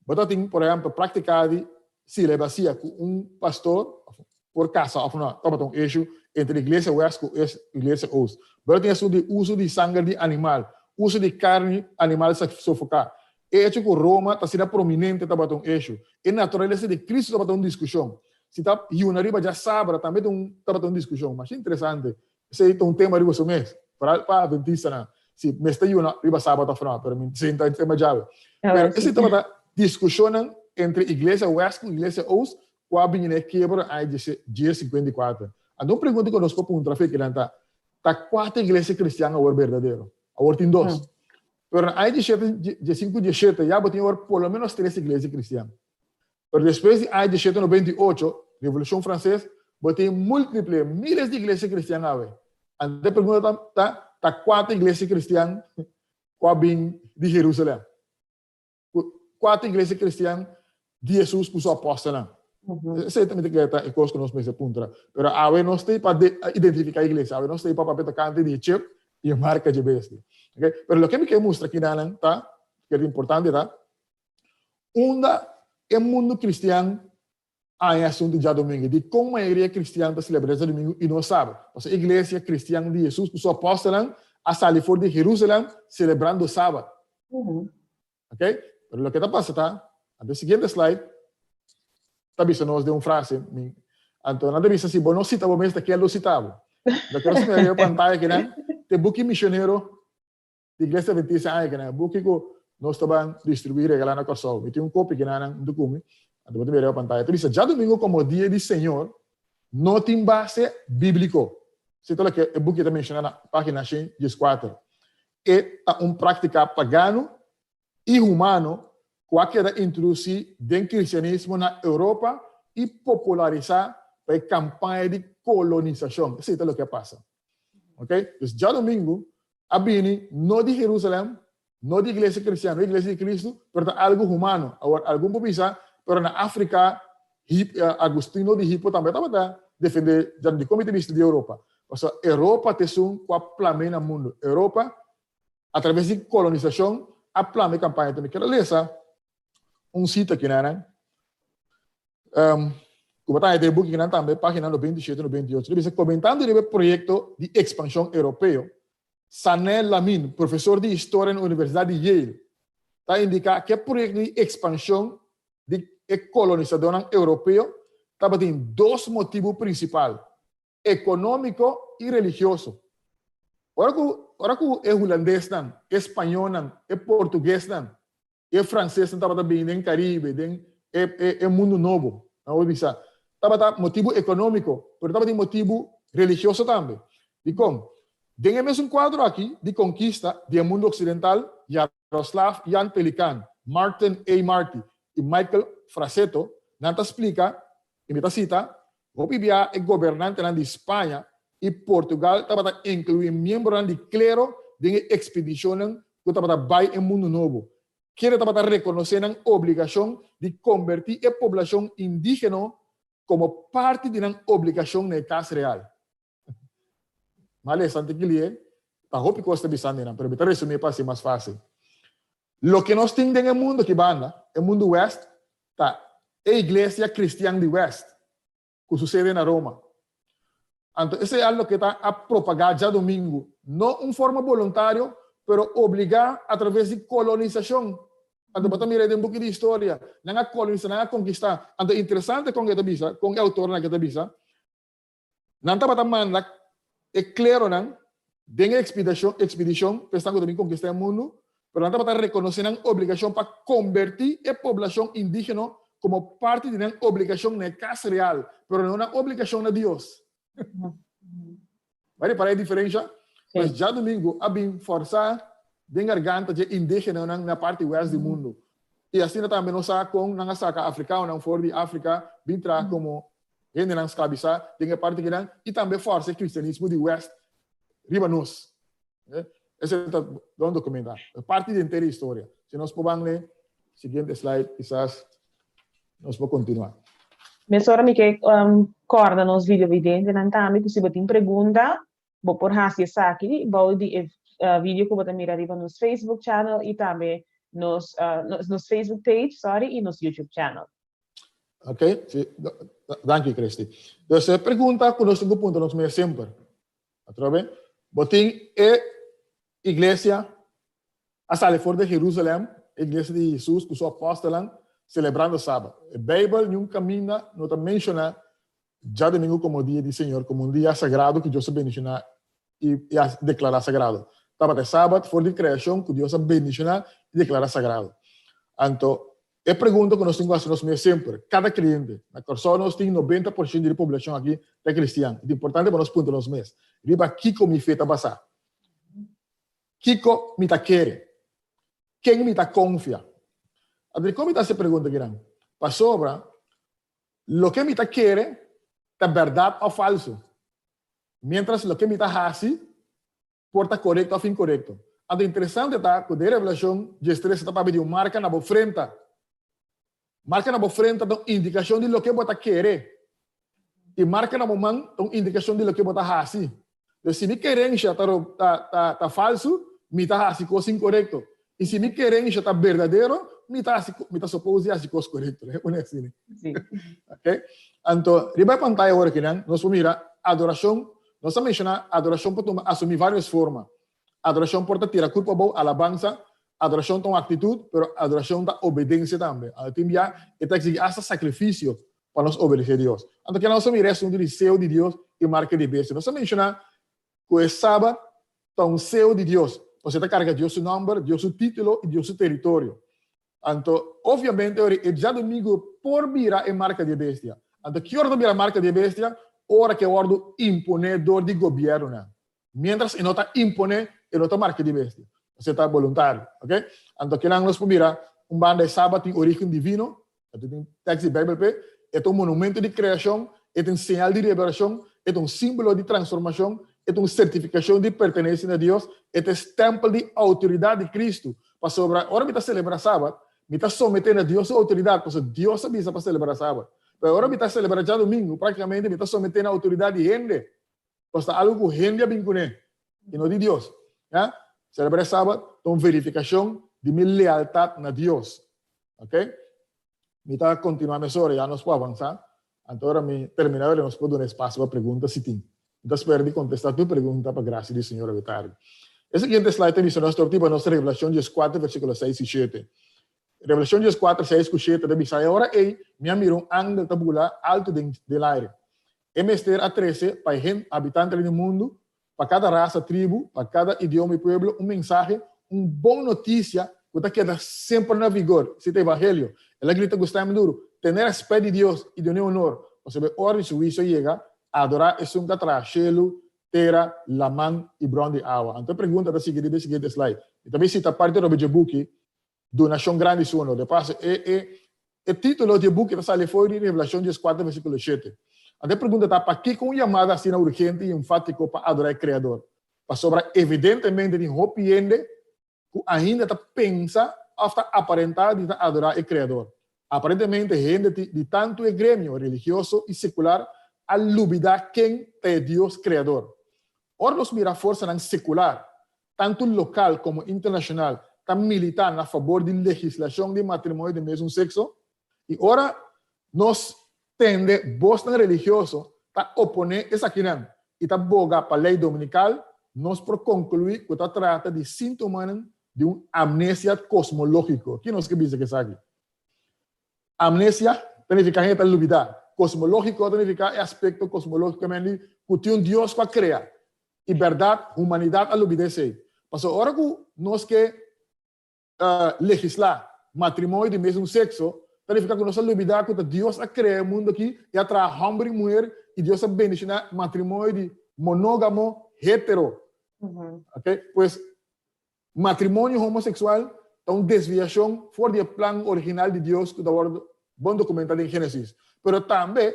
Bo ta tin, por ehèmpel, praktiká di silebasia ku un pastor por kasa òf no, tabata un eshu entre iglesia west ku iglesia oost. Bo ta tin esun di uso di sanger di animal, uso di karni animal sofoká. E echo ku Roma ta asina prominente tabata un eshu. E naturalesa di Kristu tabata un diskushon. Si ta yuna riba djasabra tambe tabata un diskushon. Masha interesante. Esei ta un tema riba su mes, foral pa adventistanan. Si mester yuna riba sabat of no, pero mi sinta e tema djawe. Pero esei tabata diskushonnan entre iglesia west ku iglesia oost ku a bini na e kiebro aña dies 54. Anto un pregunta ku nos por puntra fe kinan ta, ta kua ta iglesia kristian awor berdadero? Awor tin dos. Pero na aña diesinku diesshete ya bo tin awor por lo menos tres iglesia kristian. Pero despues di aña 1798, Revolucion Frances, bo tin multiple, miles di iglesia cristian awe. Anto e pregunta ta, ta, ta cua ta iglesia cristian cu a bin di Jerusalem? Cua ta iglesia cristian di Jesus cu su apostelnan? Esey tambe ta keda ta e cos cu nos mester puntra. Pero awe nos ta pa identifica iglesia, awe nos ta pa papia tocante di e chip y e marca dje bestia. Okay? Pero loke mi ke mustra kinanan ta, ke ta importante ta, Unda e mundu kristian haña asuntu djadumingu? Dikon mayoria kristian ta selebrá djadumingu i no sabat? Pasobra e iglesia kristian di Hesus ku su apòstelnan a sali for di Herúsalèm selebrando sabat. Oke? Pero loke ta pasa ta, anto e siguiente slide ta bisa nos den un frase, mi, anto nan ta bisa si bo no sita bo mes ta ken lo sita bo. Loke nos mira riba pantaya akinan ta e buki misionero Di Iglesia Adventista aña kina e buki ku nos ta ban distribuí regalá na Kòrsou. Mi tin un kopi kina nan huntu ku mi, anto bo ta mira riba pantaya. Ta bisa, Djadumingu komo dia di Señor no tin base bíbliko. Esei ta loke e buki ta menshoná na página 114. E ta un práktika pagano i humano ku a keda introdusí den kristianismo na Europa i popularisá pa e kampaña di kolonisashon. Esei ta loke a pasa. Ok? Dus djadumingu a bini no di Jerusalem, no di iglesia cristiano, no iglesia di Cristo, pero ta algo humano. Awor, algun por bisa, pero na Africa, Hip, Agustino di Hippo tambe tabata defende djadumingu. Dikon mi ta bisa di Europa? Pasobra Europa ta esun ku a plam'é na mundu. Europa, a traves di kolonisashon, a plama e kampaña. Enton mi kier a lesa un sita aki nan. Um, ku bo ta haña den e bukinan tambe, página 97 i 98. Ta bisa, Komentando riba e proyekto di ekspanshon europeo, Sané Lamin, profesor di historia na Universidat di Yale, ta indiká ku e proyekto di ekspanshon di e kolonisadónan europeo tabatin dos motibu prinsipal, ekonómiko i religioso. Ora ku ora ku e hulandesnan, e spañónan, e portuguesnan E francesnan tabata bini den Caribe, den e e e mundu nobo, nan por bisa. Tabata motibu economico, pero tabatin motibu religioso tambe. Dikon? Den e mesun cuadro aki di conkista di e mundu occidental, Jaroslav Jan Pelikan, Martin A. Marty i Michael Frassetto, nan ta splica, i mi ta cita, Hopi bia e gobernantenan di Spaña i Portugal tabata inkluí miembronan di klero den e ekspedishonnan ku tabata bai e Mundu Nobo, kende tabata rekonosé nan obligashon di kombertí e poblashon indígeno komo parti di nan obligashon na e kas real. M'a lesa antes ki lié, ta hopi kos ta bisa mi nan, pero mi ta resumí pa hasi mas fásil. Loke nos tin den e mundu aki banda, e mundu west, ta e iglesia kristian di west, ku su sede na Roma. Anto esei a loke ta a propagá djadumingu, no un forma boluntario, pero obligá a traves di kolonisashon. Anto bo ta mira den buki di historia, nan a kolonisá, nan a konkistá. Anto interesante kon e ta bisa, kon e outornan aki ta bisa, Nan tabata manda e kleronan den e ekspedishon pa esnan ku ta bin konkistá e mundu, pero nan tabata rekonosé nan obligashon pa kombertí e poblashon indígeno komo parti di nan obligashon na e kas real, pero no nan obligashon na Dios. Bo a ripará e diferensha? Pues djadumingu a bin fòrsá den garganta dje indígenanan na parti wèst di mundu. I asina tambe nos sa kon nan a saka afrikanonan for di Afrika bin traha komo hendenan sklabisá den e parti kinan i tambe fòrsa e kristianismo di wèst riba nos. Esei ta bon dokumentá. E parti di henter e historia. Si nos por ban n'e siguiente slide kisas nos por kontinuá. Mesora mi ke kòrda nos videovidentenan tambe ku si bo tin pregunta bo por hasi esaki bou di e video ku bo ta mira riba nos Facebook channel i tambe nos nos Facebook page sorry i nos YouTube channel. Ok, si, danki Christy. Dus e pregunta ku nos tin ku puntra nos mes semper, atrobe, bo tin e iglesia a sali for di Jerusalem, e iglesia di Jesus ku su apòstelnan, selebrando Sabat. E Beibel niun kaminda no ta menshoná djadumingu komo dia di Señor, komo un dia sagrado ku Dios a bendishoná i a deklará sagrado. Tabata e Sabat for di kreashon ku Dios a bendishoná i deklará sagrado. Anto, E pregunta ku nos tin ku hasi nos mes semper, kada kreyente, na Kòrsou nos tin 90 por shento di e poblashon aki ta kristian, i ta importante pa nos puntra nos mes, riba kiko mi fe ta basá? Kiko mi ta kere? Ken mi ta konfia? A Dikon mi ta hasi e pregunta akinan? Pasobra loke mi ta kere ta bèrdat òf falsu, miéntras loke mi ta hasi por ta korekto òf inkorekto. Anto interesante ta ku den Revelashon diestres ta papia di un marka na bo frenta. Marka na bo frenta ta un indikashon di loke bo ta kere. I marka na bo man ta un indikashon di loke bo ta hasi. Dus si mi kerensha ta ta ta falsu, mi ta hasi kos inkorekto. I si mi kerensha ta berdadero, mi ta hasi mi ta supos di hasi kos korekto. Lei pone asina. Sí. Ok. Anto riba e pantaya awor akinan nos por mira adorashon. Nos a menshoná adorashon por tuma asumí vários forma. Adorashon por ta tira kurpa abou, alabansa. Adorashon ta un aktitut, pero adorashon ta obedensia tambe. Anto tin bia e ta eksigí asta sakrifisio pa nos obedesé Dios. Anto kila nos a mira e asuntu di seo di Dios i marka di bestia. Nos a menshoná ku e Sabat ta un seo di Dios, pasobra e ta karga Dios su nòmber, Dios su título i Dios su teritorio. Anto, obviamente, ora e djadumingu por bira e marka di e bestia. Anto, ki ora ta bira marka di e bestia? Ora ku e wòrdu imponé dor di gobièrnunan. Miéntras e no ta imponé, e no ta marka di bestia. Pasobra e ta boluntario. Oke? Anto, kinan nos por mira, un banda e Sabat tin orígen divino, Anto tin tekst di Beibel p'e, e ta un monumento di kreashon, e ta un señal di liberashon, e ta un símbolo di transformashon, e ta un sertifikashon di pertenesia na Dios, e ta e stèmpel di outoridat di Kristu. Pasobra ora mi ta selebrá Sabat, mi ta someté na Dios su outoridat, pasobra Dios a bisa pa selebrá Sabat. Pero ora mi ta selebrá djadumingu, práktikamente mi ta someté na outoridat di hende. Pasobra ta algu ku hende a bin kuné, i no di Dios. Ya? Selebrá e Sabat ta un verifikashon di mi lealtat na Dios. Ok? Mi ta kontinuá mesora, ya nos por avansá. Anto ora mi terminá ora nos por duna espasio pa pregunta si tin. Mi ta spera di kontestá tur pregunta pa grasia di Señor awe tardi. E siguiente slide ta bisa nos tur pa nos Revelashon dieskuater versíkulo seis i shete. Revelashon dieskuater seis ku shete ta bisa, E ora ei mi a mira un angel ta bula altu den den laire. E mester a trese pa e hende habitantenan di mundu, pa kada rasa, tribu, pa kada idioma i pueblo, un mensahe, un bon notisia ku ta keda semper na vigor, esei ta evangelio. El a grita ku stèm duru, Tene rèspèt di Dios i dun'é onor, pasobra e ora di su huisio a yega, adorá esun ku a traha shelu, tera, laman i bron di awa. Anto e pregunta ta sigui riba e siguiente slide. Mi ta bin sita parti roba dje buki Donashon Grandi Su Honor. De paso, e e e título di e buki ta sali for di Revelashon dieskuater versíkulo shete. Anto e pregunta ta, Pakiko un yamada asina urgente i enfátiko pa adorá e Kreador? Pasobra evidentemente tin hopi hende ku ainda ta pensa òf ta aparentá di ta adorá e Kreador. Aparentemente hende di tantu e gremio religioso i sekular a lubidá ken ta e Dios Kreador. Ora nos mira forsanan sekular tantu lokal komo internashonal, ta militá na fabor di legislashon di matrimonio di mesun sekso, i ora nos tende bosnan religioso ta oponé esakinan i ta boga pa lei dominikal, nos por konkluí ku ta trata di síntomanan di un amnesia kosmológiko. Ki nos ke bisa ku esaki? Amnesia ta nifiká hende ta lubidá. Kosmológiko ta nifiká e aspekto kosmológikamente ku tin un Dios ku a krea. I bèrdat, humanidat a lubidá esei. Pasobra ora ku nos ke legislá matrimonio di mesun sekso, Ta nifiká ku nos a lubidá ku ta Dios a krea e mundu akí i a traha hòmber i muher i Dios a bendishoná matrimonio di monógamo hetero. Oké? Pues, matrimonio homoseksual ta un desviashon for di e plan original di Dios ku ta wòrdu bon dokumentá den Génesis. Pero tambe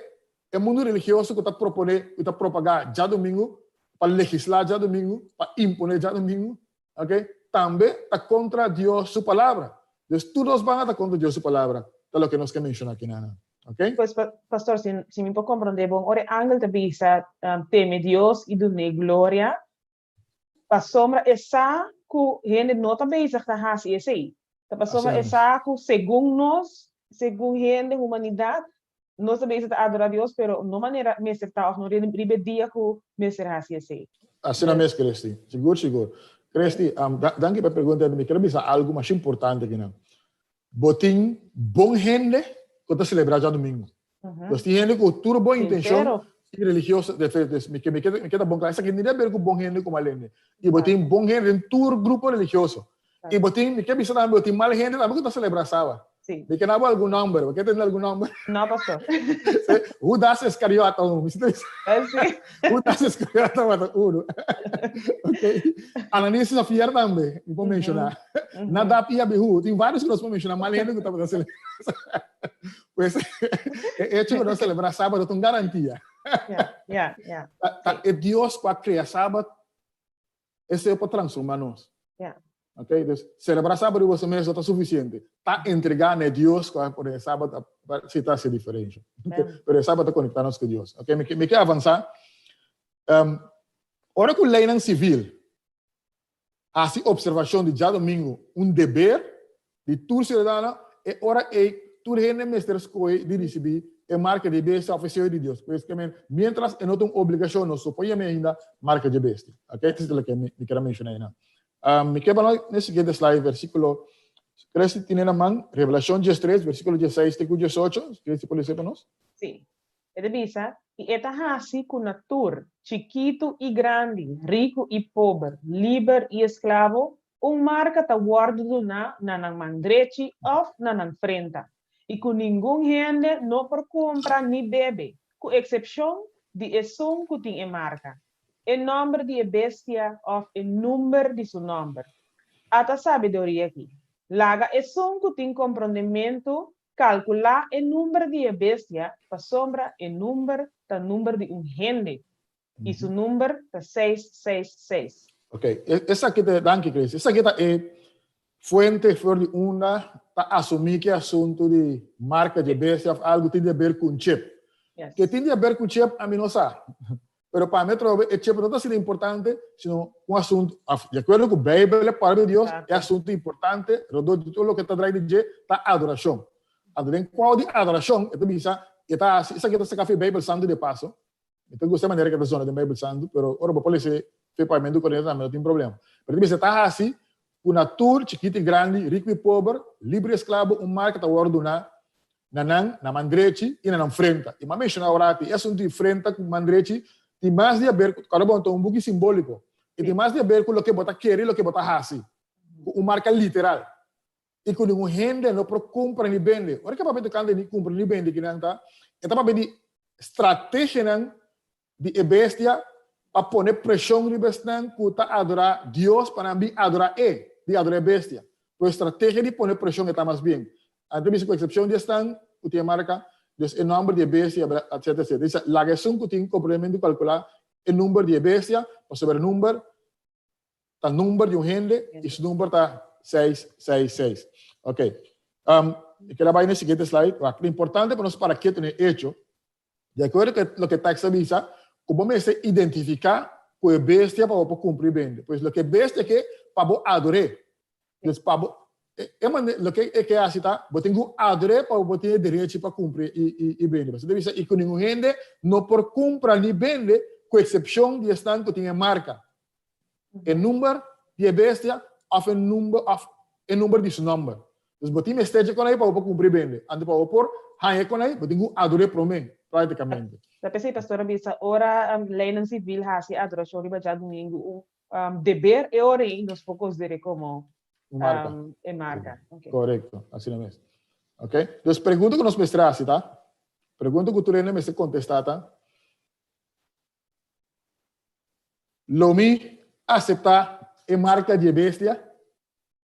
e mundu religioso ku ta proponé i ta propagá djadumingu pa legislá djadumingu, pa imponé djadumingu, Ok, tambe ta kontra Dios su palabra. Dus tur dos banda ta kontra Dios su palabra, ta loke nos ke menshoná aki nan. Ok? Pues, pastor, si, si mi por komprondé bon, ora e angel ta bisa teme Dios i dun'é gloria, pasobra e sa ku hende no ta bezig ta hasi esei. Ta pasobra e sa ku segun nos, segun hende, humanidat, nos ta bezig ta adorá Dios, pero no manera mester ta òf no riba e dia ku mester hasi esei. Asina mes, Christy. Sigur, sigur. Christy, danki pa e pregunta. Mi ker bisa algu masha importante akinan. Bo tin bon hende ku ta selebrá djadumingu. Nos tin hende ku tur bon intenshon i religioso. Mi ke ta bon kla, esaki no tin aber ku bon hende ku mal hende. I bo tin bon hende den tur grupo religioso. I bo tin, mi ke bisa tambe, bo tin mal hende tambe ku ta selebrá Saba. Sí. Mi ke na bo algun nòmber, bo ke tende algun nòmber? No, pastor. Sí, Judas Iscariot ta un, mi si ta bisa. Eh, sí. Judas Iscariot tabata uno. Ok. Ananias i Safira tambe, mi por menshoná. Nadab i Abihu, tin vários ku nos por menshoná, mal hende ku tabata selebrá. Pues, e echo ku nos selebrá Sábado ta un garantia. Ya, ya, ya. Ta e Dios ku a krea Sabat Esei por transformá nos. Yeah. Ok, dus selebrá sábado riba su mes no ta sufisiente. Ta entregá na e Dios ku a pone e sábado si ta hasi diferensha. Okay? Pero e sábado ta konektá nos ku Dios. Ok, mi mi ke avansá. Um, ora ku leinan sivil hasi opservashon di djadumingu un deber di tur siudadano, e ora ei tur hende mester skohe di risibí e marka di e bestia òf e seyo di Dios. Pues ke men, miéntras e no ta un obligashon, nos no por yam'é ainda marka di e bestia. Oke, esei ta loke mi kier a menshoná einan. Mi ke bai na e siguiente slide, versíkulo, Christy tene na man, Revelashon diestres, versíkulo diesseis te ku diesocho. Christy por lesa pa nos? Sí. E ta bisa, I e ta hasi ku na tur, chikitu i grandi, riku i pober, liber i esklabo, un marka ta wòrdu duná na nan man drechi òf na nan frenta, i ku ningun hende no por kumpra ni bebe, ku eksepshon di esun ku tin e marka, e nòmber di e bestia òf e number di su nòmber. Ata sabiduria aki, Laga esun ku tin komprondementu Kalkulá e number di e bestia pasobra e number ta number di un hende i su number ta 666. Ok, esaki ta, danki Chris, esaki ta e fuente for di unda ta asumí ku e asuntu di marka di e bestia òf algu tin di haber ku un chip. Ke tin di haber ku chip ami no sa. Pero pa mi atrobe e chip no ta asina importante, sino un asuntu, of di akuerdo ku Beibel, e Palabra di Dios, e asuntu importante rondó di tur loke ta drai di dje ta adorashon. Anto den kual di adorashon e ta bisa, e ta hasi, esaki ta saka for e Beibel Santu de paso. Mi ta gusta e manera ku e ta zona den Beibel Santu, pero ora bo por lesa fe papiamentu koreto tambe no tin problema. Pero e ta bisa e ta hasi ku na tur, chikito i grandi, riku i pober, libre i esklabo, un marka ta wòrdu duná na nan, na man drechi i na nan frenta. I m'a menshoná ora aki, e asuntu di frenta ku man drechi tin mas di haber ku, kòrda bon, ta un buki simbóliko. E tin mas di haber ku loke bo ta kere i loke bo ta hasi, ku un marka literal. I ku ningun hende no por kumpra ni bende. Ora ke papia tokante ni kumpra ni bende kinan ta, e ta papia di strategianan di e bestia pa pone preshon riba esnan ku ta adorá Dios pa nan bin adorá e, di adorá e bestia. Pues strategia di pone preshon e ta mas bien. Anto ta bisa ku eksepshon di esnan ku tin e marka, dus e nòmber di e bestia, etcetera, etcetera. Dice, laga esun ku tin komprendementu kalkulá e number di e bestia, pasobra e number ta number di un hende i su number ta 666. Ok. Um, mi keda bai na e siguiente slide. Wak, importante pa nos para ketu na e echo Di akuerdo ku loke e tekst ta bisa, ku bo mester identifiká ku e bestia pa bo por kumpra i bende. Pues loke e bestia ke pa bo ador'é. Dus pa bo, e manera, loke e ke hasi ta, bo tin ku ador'é pa bo por tin e derechi pa kumpra i bende. Pasobra e ta bisa, i ku ningun hende no por kumpra ni bende ku eksepshon di esnan ku tin e marka, e number di e bestia òf e number òf e number di su nòmber. Dus bo tin mester dje konai pa bo por kumpra i bende. Anto pa bo por haña e konai, bo tin ku ador'é promé, práktikamente. Ta p'esei pastor a bisa, ora leinan sivil hasi adorashon riba djadumingu un deber, e ora ei nos por konsider'é komo Un marka. e marka. Korekto, asina mes. Ok? Dus pregunta ku nos mester hasi ta, pregunta ku tur hende mester kontestá ta, Lo mi aseptá e marka di e bestia,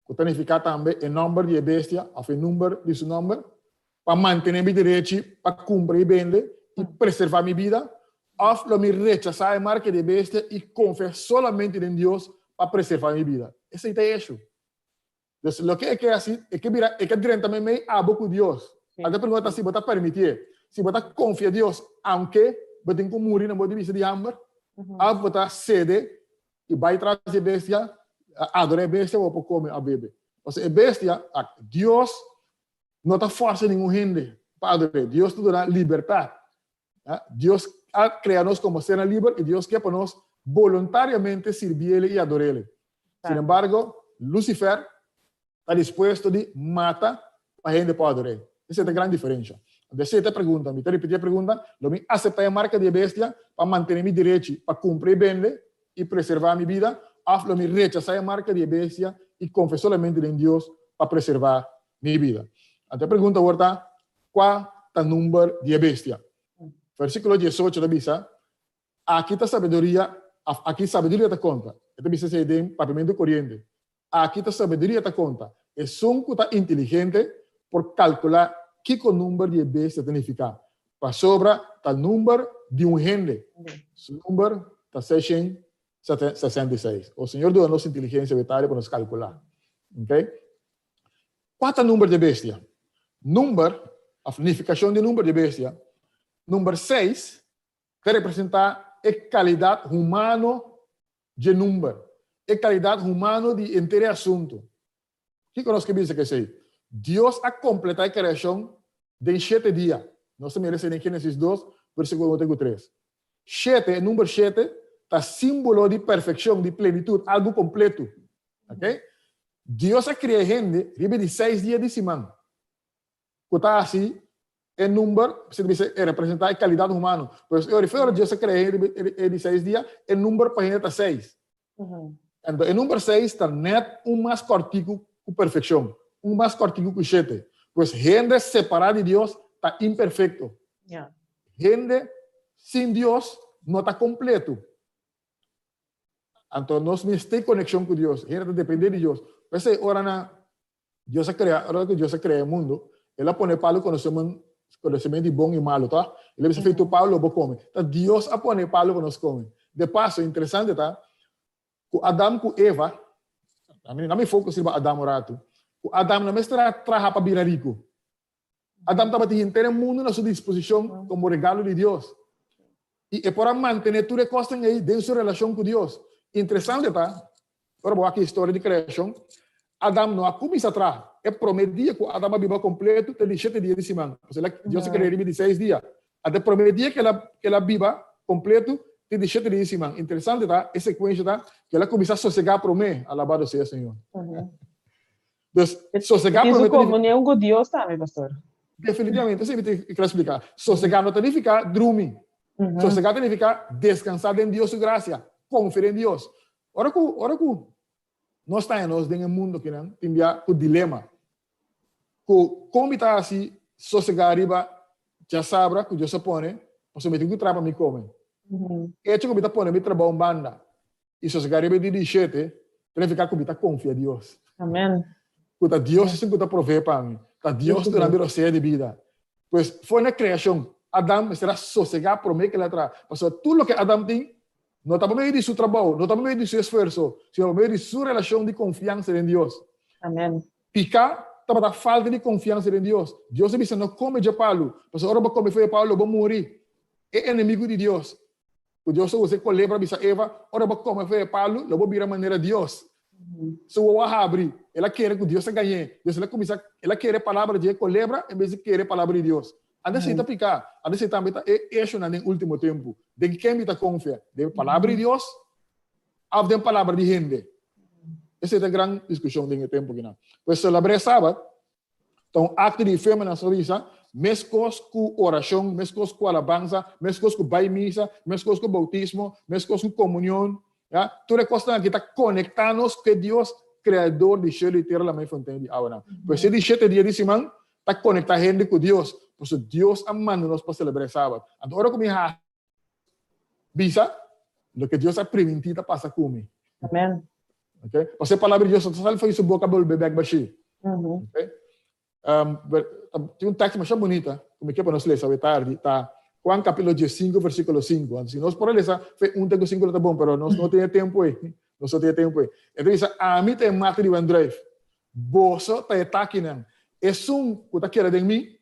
ku ta nifiká tambe e nòmber di e bestia òf e number di su nòmber, pa mantené mi derechi pa kumpra i bende i preservá mi bida, òf lo mi rechasá e marka di e bestia i konfia solamente den Dios pa preservá mi bida? Esei ta e eshu. Dus loke e ke hasi, e ke bira, e ke drenta meimei abo ku Dios. Anto e pregunta ta si bo ta permitié, si bo ta konfia Dios aunke bo tin ku muri na bo di bista di hamber, òf bo ta sede i bai tras di e bestia, adorá e bestia bo por kome òf bebe. Pasobra e bestia, Dios no ta fòrsa ningun hende pa ador'é. Dios ta duna libertat. Dios a krea nos komo sernan liber i Dios ke pa nos boluntariamente sirbié i ador'é. Sin embargo, Lucifer ta dispuesto di mata pa hende por ador'é. Esei ta e gran diferensha. Anto esei ta e pregunta. Mi ta ripití e pregunta, Lo mi aseptá e marka di e bestia pa mantené mi derechi pa kumpra i bende i preservá mi bida, òf lo mi rechasá e marka di e bestia i konfia solamente den Dios pa preservá mi bida? Anto e pregunta awor ta, Kua ta number di e bestia? Versíkulo diesocho ta bisa, Aki ta sabiduria, òf aki sabiduria ta konta. E ta bisa esei den papiamentu koriente. Aki ta sabiduria ta konta. Esun ku ta inteligente por kalkulá kiko number di e bestia ta nifiká, pasobra ta number di un hende. Su number ta 666. O Señor duna nos inteligensia wetario pa nos kalkulá. Okay? Kua ta number di e bestia? Number, òf nifikashon di number di e bestia, number seis ta representá e kalidat humano dje number, e kalidat humano di henter e asuntu. Kiko nos ke bisa ku esei? Dios a kompletá e kreashon den shete dia. Nos ta mira esei den Génesis dos, versíkulo un te ku tres. Shete, e number shete, ta símbolo di perfekshon, di plenitut, algu kompletu. Ok? Dios a krea hende riba e di seis dia di siman, ku ta hasi e number, si ta bisa, e representá e kalidat humano. Pues e ora ora Dios a krea hende riba e di seis dia, e number pa hende ta seis. Anto e number seis ta nèt un mas kòrtiku ku perfekshon, un mas kòrtiku ku shete. Pues hende separá di Dios ta imperfekto. Hende sin Dios no ta kompletu. Anto nos mester konekshon ku Dios. Hende ta dependé di Dios. P'esei ora na Dios a krea, ora ku Dios a krea e mundu, El a pone palu konosementu di bon i malu, tòg? El a bisa, Fei tur palu lo bo kome. Ta Dios a pone e palu pa nos kome. De paso, interesante ta ku Adam ku Eva, na mi focus riba Adam un ratu, ku Adam no mester a traha pa bira riku. Adam tabatin henter e mundu na su disposishon komo regalo di Dios. I e por a mantené tur e kosnan ei den su relashon ku Dios. Interesante ta, ora bo wak e historia di kreashon, Adam no a kuminsá traha. E promé dia ku Adam a biba kompletu ta di shete dia di siman. Pasobra Dios a kre'é riba di seis dia. Anto e promé dia ku el a biba kompletu ta di shete dia di siman. Interesante ta, e sekuensha ta ku el a kuminsá sosegá promé. Alabado sea Señor. Dus, sosegá Tin su promé ta nifiká. komunion ku Dios tambe, pastor. Definitivamente, esei mi ta kere splika. Sosegá no ta nifiká drumi. Sosegá ta nifiká deskansá den Dios su grasia, konfia den Dios. Ora ku, ora ku nos ta haña nos den e mundu akinan, tin bia ku dilema, ku kon mi ta hasi sosegá riba djasabra ku Dios a pone, pasobra mi tin ku traha pa mi kome. Echo ku mi ta pone mi trabou un banda, I sosegá riba e dia di shete ta nifiká ku mi ta konfia Dios. Amen. Ku ta Dios esun ku ta proveé pa mi. Ta Dios ta duna mi rosea di bida. Pues, for na kreashon, Adam mester a sosegá promé ku el a traha. Pasobra tur loke Adam tin no ta pa medio di su trabou, no ta pa medio di su esfuerso, sino pa medio di su relashon di konfiansa den Dios. Amen. Piká tabata falta di konfiansa den Dios. Dios a bisa, No kome dje palu, pasobra ora bo kome for e palu lo bo muri. E enemigu di Dios Ku Dios a usa e kolebra bisa Eva, Ora bo kome for e palu, lo bo bira manera Dios. Su wowo a habri. El a kere ku Dios a gañ'é. Dus el a kuminsá, el a kere e palabra di e kolebra en bes di kere e palabra di Dios. Ante esei ta piká. Ante esei tambe ta e eshonan den último tempu. Den ken mi ta konfia? Den e palabra di Dios òf den palabra di hende? Esei ta e gran diskushon den e tempu akinan. Pues selebrá e Sabat Ta un akto di fe, mi nan sa bisa, meskos ku orashon, meskos ku alabansa, meskos ku bai misa, meskos ku boutismo, meskos ku komunion, ya. Tur e kosnan aki ta konektá nos ku e Dios kreador di shelu i tera, lama i fontein di awanan. Pues e di shete dia di siman. Ta konektá hende ku Dios, pasobra Dios a manda nos pa selebrá e Sabat. Anto ora ku mi hasi bisa, loke Dios a primintí ta pasa ku mi. Amen. Okay? Pasobra e palabra di Dios no ta sali for di su boka bolbe bèk bashí. Okay? Tin un teksto masha bunita ku mi ke pa nos lesa awe tardi, ta Juan kapítulo diesinku versíkulo sinku. Anto si nos por a lesa fe un te ku sinku lo ta bon, pero nos no tin e tempu ei. Nos no tin e tempu ei. E ta bisa, Ami ta e mata di wendruif, boso ta e takinan. Esun ku ta keda den mi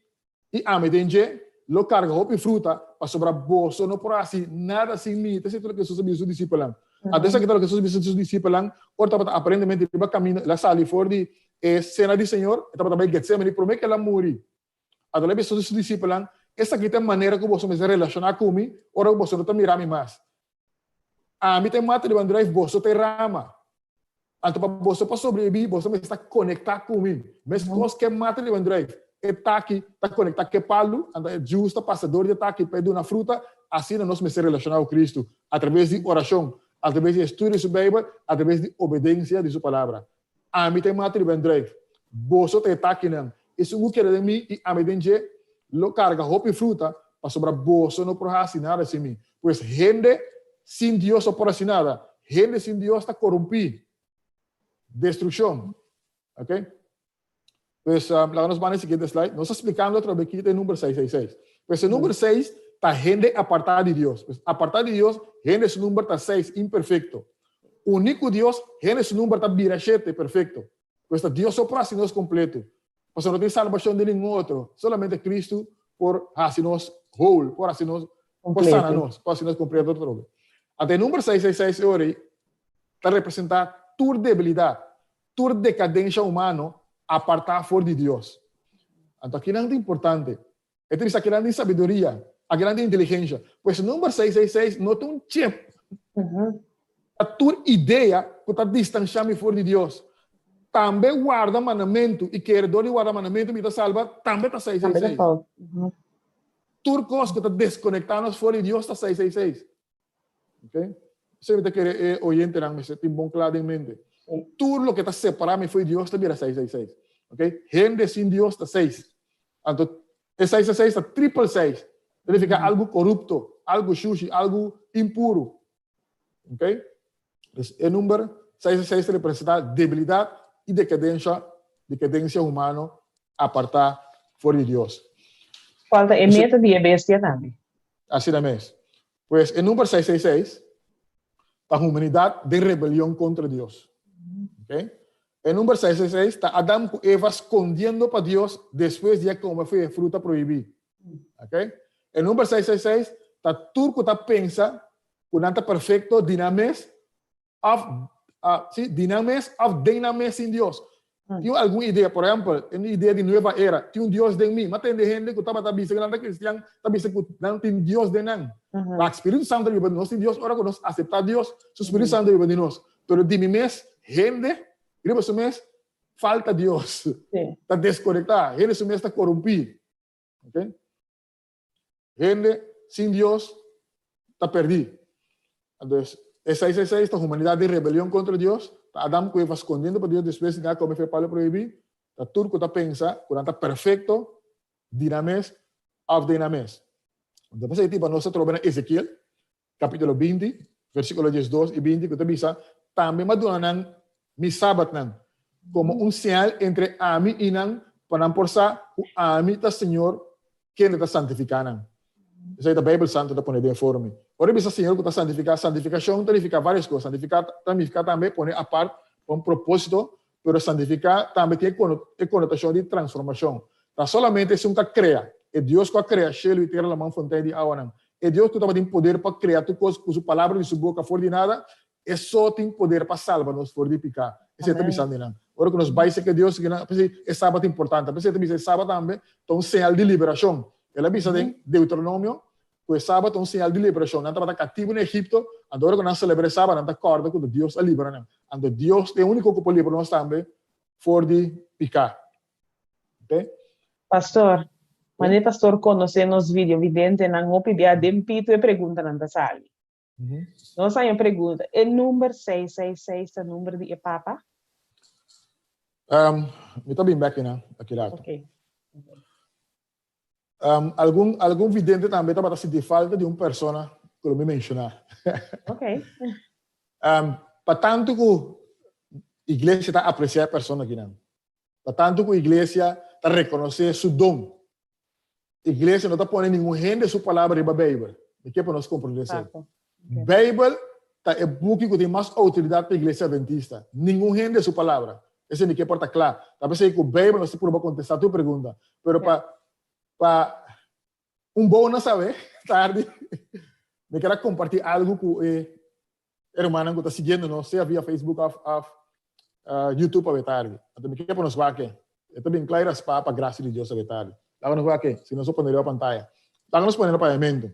i ami den dje, lo karga hopi fruta, pasobra boso no por hasi nada sin mi. Ta esei loke Hesus a bisa su disipelnan. Anto esaki ta loke Hesus a bisa su disipelnan ora tabata aparentemente riba kaminda, el a sali for di e sena di Señor, e tabata bai Getsemani promé ku el a muri. Anto el a bisa su disipelnan, Esaki ta e manera ku boso mester relashoná ku mi ora ku boso no ta mira mi mas. Ami ta e mata di bandruif, boso ta e rama. Anto pa boso por sobrebibí, boso mester ta konektá ku mi. Meskos ku e mata di bandruif, e taki ta konektá ku e palu, anto e jus ta pasa dor di e taki pa e duna fruta, asina nos mester relashoná ku Kristu, atraves di orashon, atraves di estudio di su Beibel, atraves di obedensia di su Palabra. Ami ta e mata di bandruif, boso ta e takinan. Esun ku keda den mi i ami den dje lo karga hopi fruta, pasobra boso no por hasi nada sin mi. Pues hende sin Dios no por hasi nada. Hende sin Dios ta korumpí. Destrukshon. Ok? Pues laga nos banda e siguiente slide. Nos ta splikando atrobe ki ta e number 666. Pues e number 6 ta hende apartá di Dios. Pues apartá di Dios, hende su number ta 6, imperfekto. Uní ku Dios, hende su number ta bira shete, perfekto. Pues ta Dios so por hasi nos kompleto. Pasobra no tin salbashon den ningun otro. Solamente Kristu por hasi nos whole, por hasi nos, por sana nos, por hasi nos kompleto atrobe. Anto e number 666 e ora ei ta representá tur debilidat, tur dekadensha humano apartá for di Dios. Anto akinan ta importante. E ta bisa akinan tin sabiduria, akinan tin inteligensha. Pues e number 666 no ta un chip. Ta tur idea ku ta distansha mi for di Dios. Tambe warda mandamentu i kere dor di warda mandamentu mi ta salba, tambe ta 666. Tur kos ku ta deskonektá nos for di Dios ta 666. Ok? Esei mi ta kere e oyentenan mester tin bon kla den mente. Tur loke ta separá mi fo'i Dios ta bira 666. Ok? Hende sin Dios ta seis. Anto e 666 ta tripel seis. Ta nifiká algu korupto, algu shushi, algu impuru. Ok? Pues e number 666 ta representá debilidat i dekadensha, dekadensia humano apartá for di Dios. Kual ta e meta di e bestia tambe? Asina mes. Pues e number 666 ta humanidad den rebelion contra Dios. Okay? E number 666 ta Adam cu Eva scondiendo pa Dios despues di a come fu e fruta prohibi. Okay? E number 666 ta tur cu ta pensa cu nan ta perfecto di nan mes Of, uh, sí, di nan mes of den nan mes sin Dios. Tin algun idea, por ehempel, un idea di nueva era, tin un Dios den mi. Ma tende hende ku tabata bisa ku nan ta cristian, ta bisa ku nan tin Dios den nan. Ma Spiritu Santo ta biba den nos, tin Dios ora ku nos aseptá Dios, su Spiritu Santo ta biba den nos. Pero di mi mes, hende riba su mes falta Dios. Ta deskonektá, hende su mes ta korumpí. Okay? Hende sin Dios ta perdí. Entonces, e 666 ta humanidad den rebelion contra Dios, ta Adam cu Eva scondiendo pa Dios despues di nan a come fe palo prohibí, ta tur cu ta pensa cu nan ta perfecto di nan mes of den nan mes. Entonces, p'esei tipo nos ta troba na Ezekiel, capítulo 20, versículo 12 y 20, cu ta bisa, Tambe m'a duna nan mi sabatnan, como un señal entre ami y nan, pa nan por sa cu ami ta Señor kende ta santificá nan. Esei ta Bijbel Santo ta pone den forma. Ora e bisa Señor cu ta santificá, santificacion ta nificá varios cos. Santificá ta nificá tambe pone apart pa un propósito, pero santificá tambe tin e conotacion di transformacion. Ta solamente esun cu a crea, e Dios cu a crea shelu y tera, laman, fontein di awanan, E Dios ku tabatin poder pa krea tur kos ku su palabra di su boka for di nada, e so tin poder pa salba nos for di piká. Esei ta bisa nan. Ora ku nos bai serka Dios, p'esei e Sabat ta importante. P'esei ta bisa e Sabat tambe ta un señal di liberashon. El a bisa den Deuteronomio ku e Sabat ta un señal di liberashon. Nan tabata katibu na Egipto, anto ora ku nan selebrá e Sabat, nan ta kòrda ku ta Dios a libra nan. Anto Dios ta e úniko ku por libra nos tambe for di piká. Ok. Pastor, Manera pastor conoce nos videovidentenan hopi bia den pito e preguntanan ta sali. Nos haña un pregunta, e number 666 ta number di e papa? Mi ta bin bek aki rato. Ok. Um, algun, algun vidente tambe tabata sinti falta di un persona ku lo mi menshoná. Ok. Um, pa tantu ku iglesia ta apresiá e persona akinan, pa tantu ku iglesia ta rekonosé su don, iglesia no ta pone ningun hende su palabra riba Beibel. Mi ke pa nos komprondé esei. Exacto. Ok. Beibel ta e buki ku tin mas outoridat pa iglesia adventista. Ningun hende su palabra. Esei mi ke por ta kla. Ta p'esei ku Beibel nos ta purba kontestá tur pregunta. Pero pa pa un bona sabe tardi mi ker a kompartí algu ku e hermannan ku ta siguiendo nos sea via Facebook òf òf YouTube awe tardi. Anto mi ke pa nos wak e. E ta bin kla i raspá pa grasia di Dios awe tardi. Laga nos wak e, si nos por pone riba pantaya. Laga nos pone na papiamentu.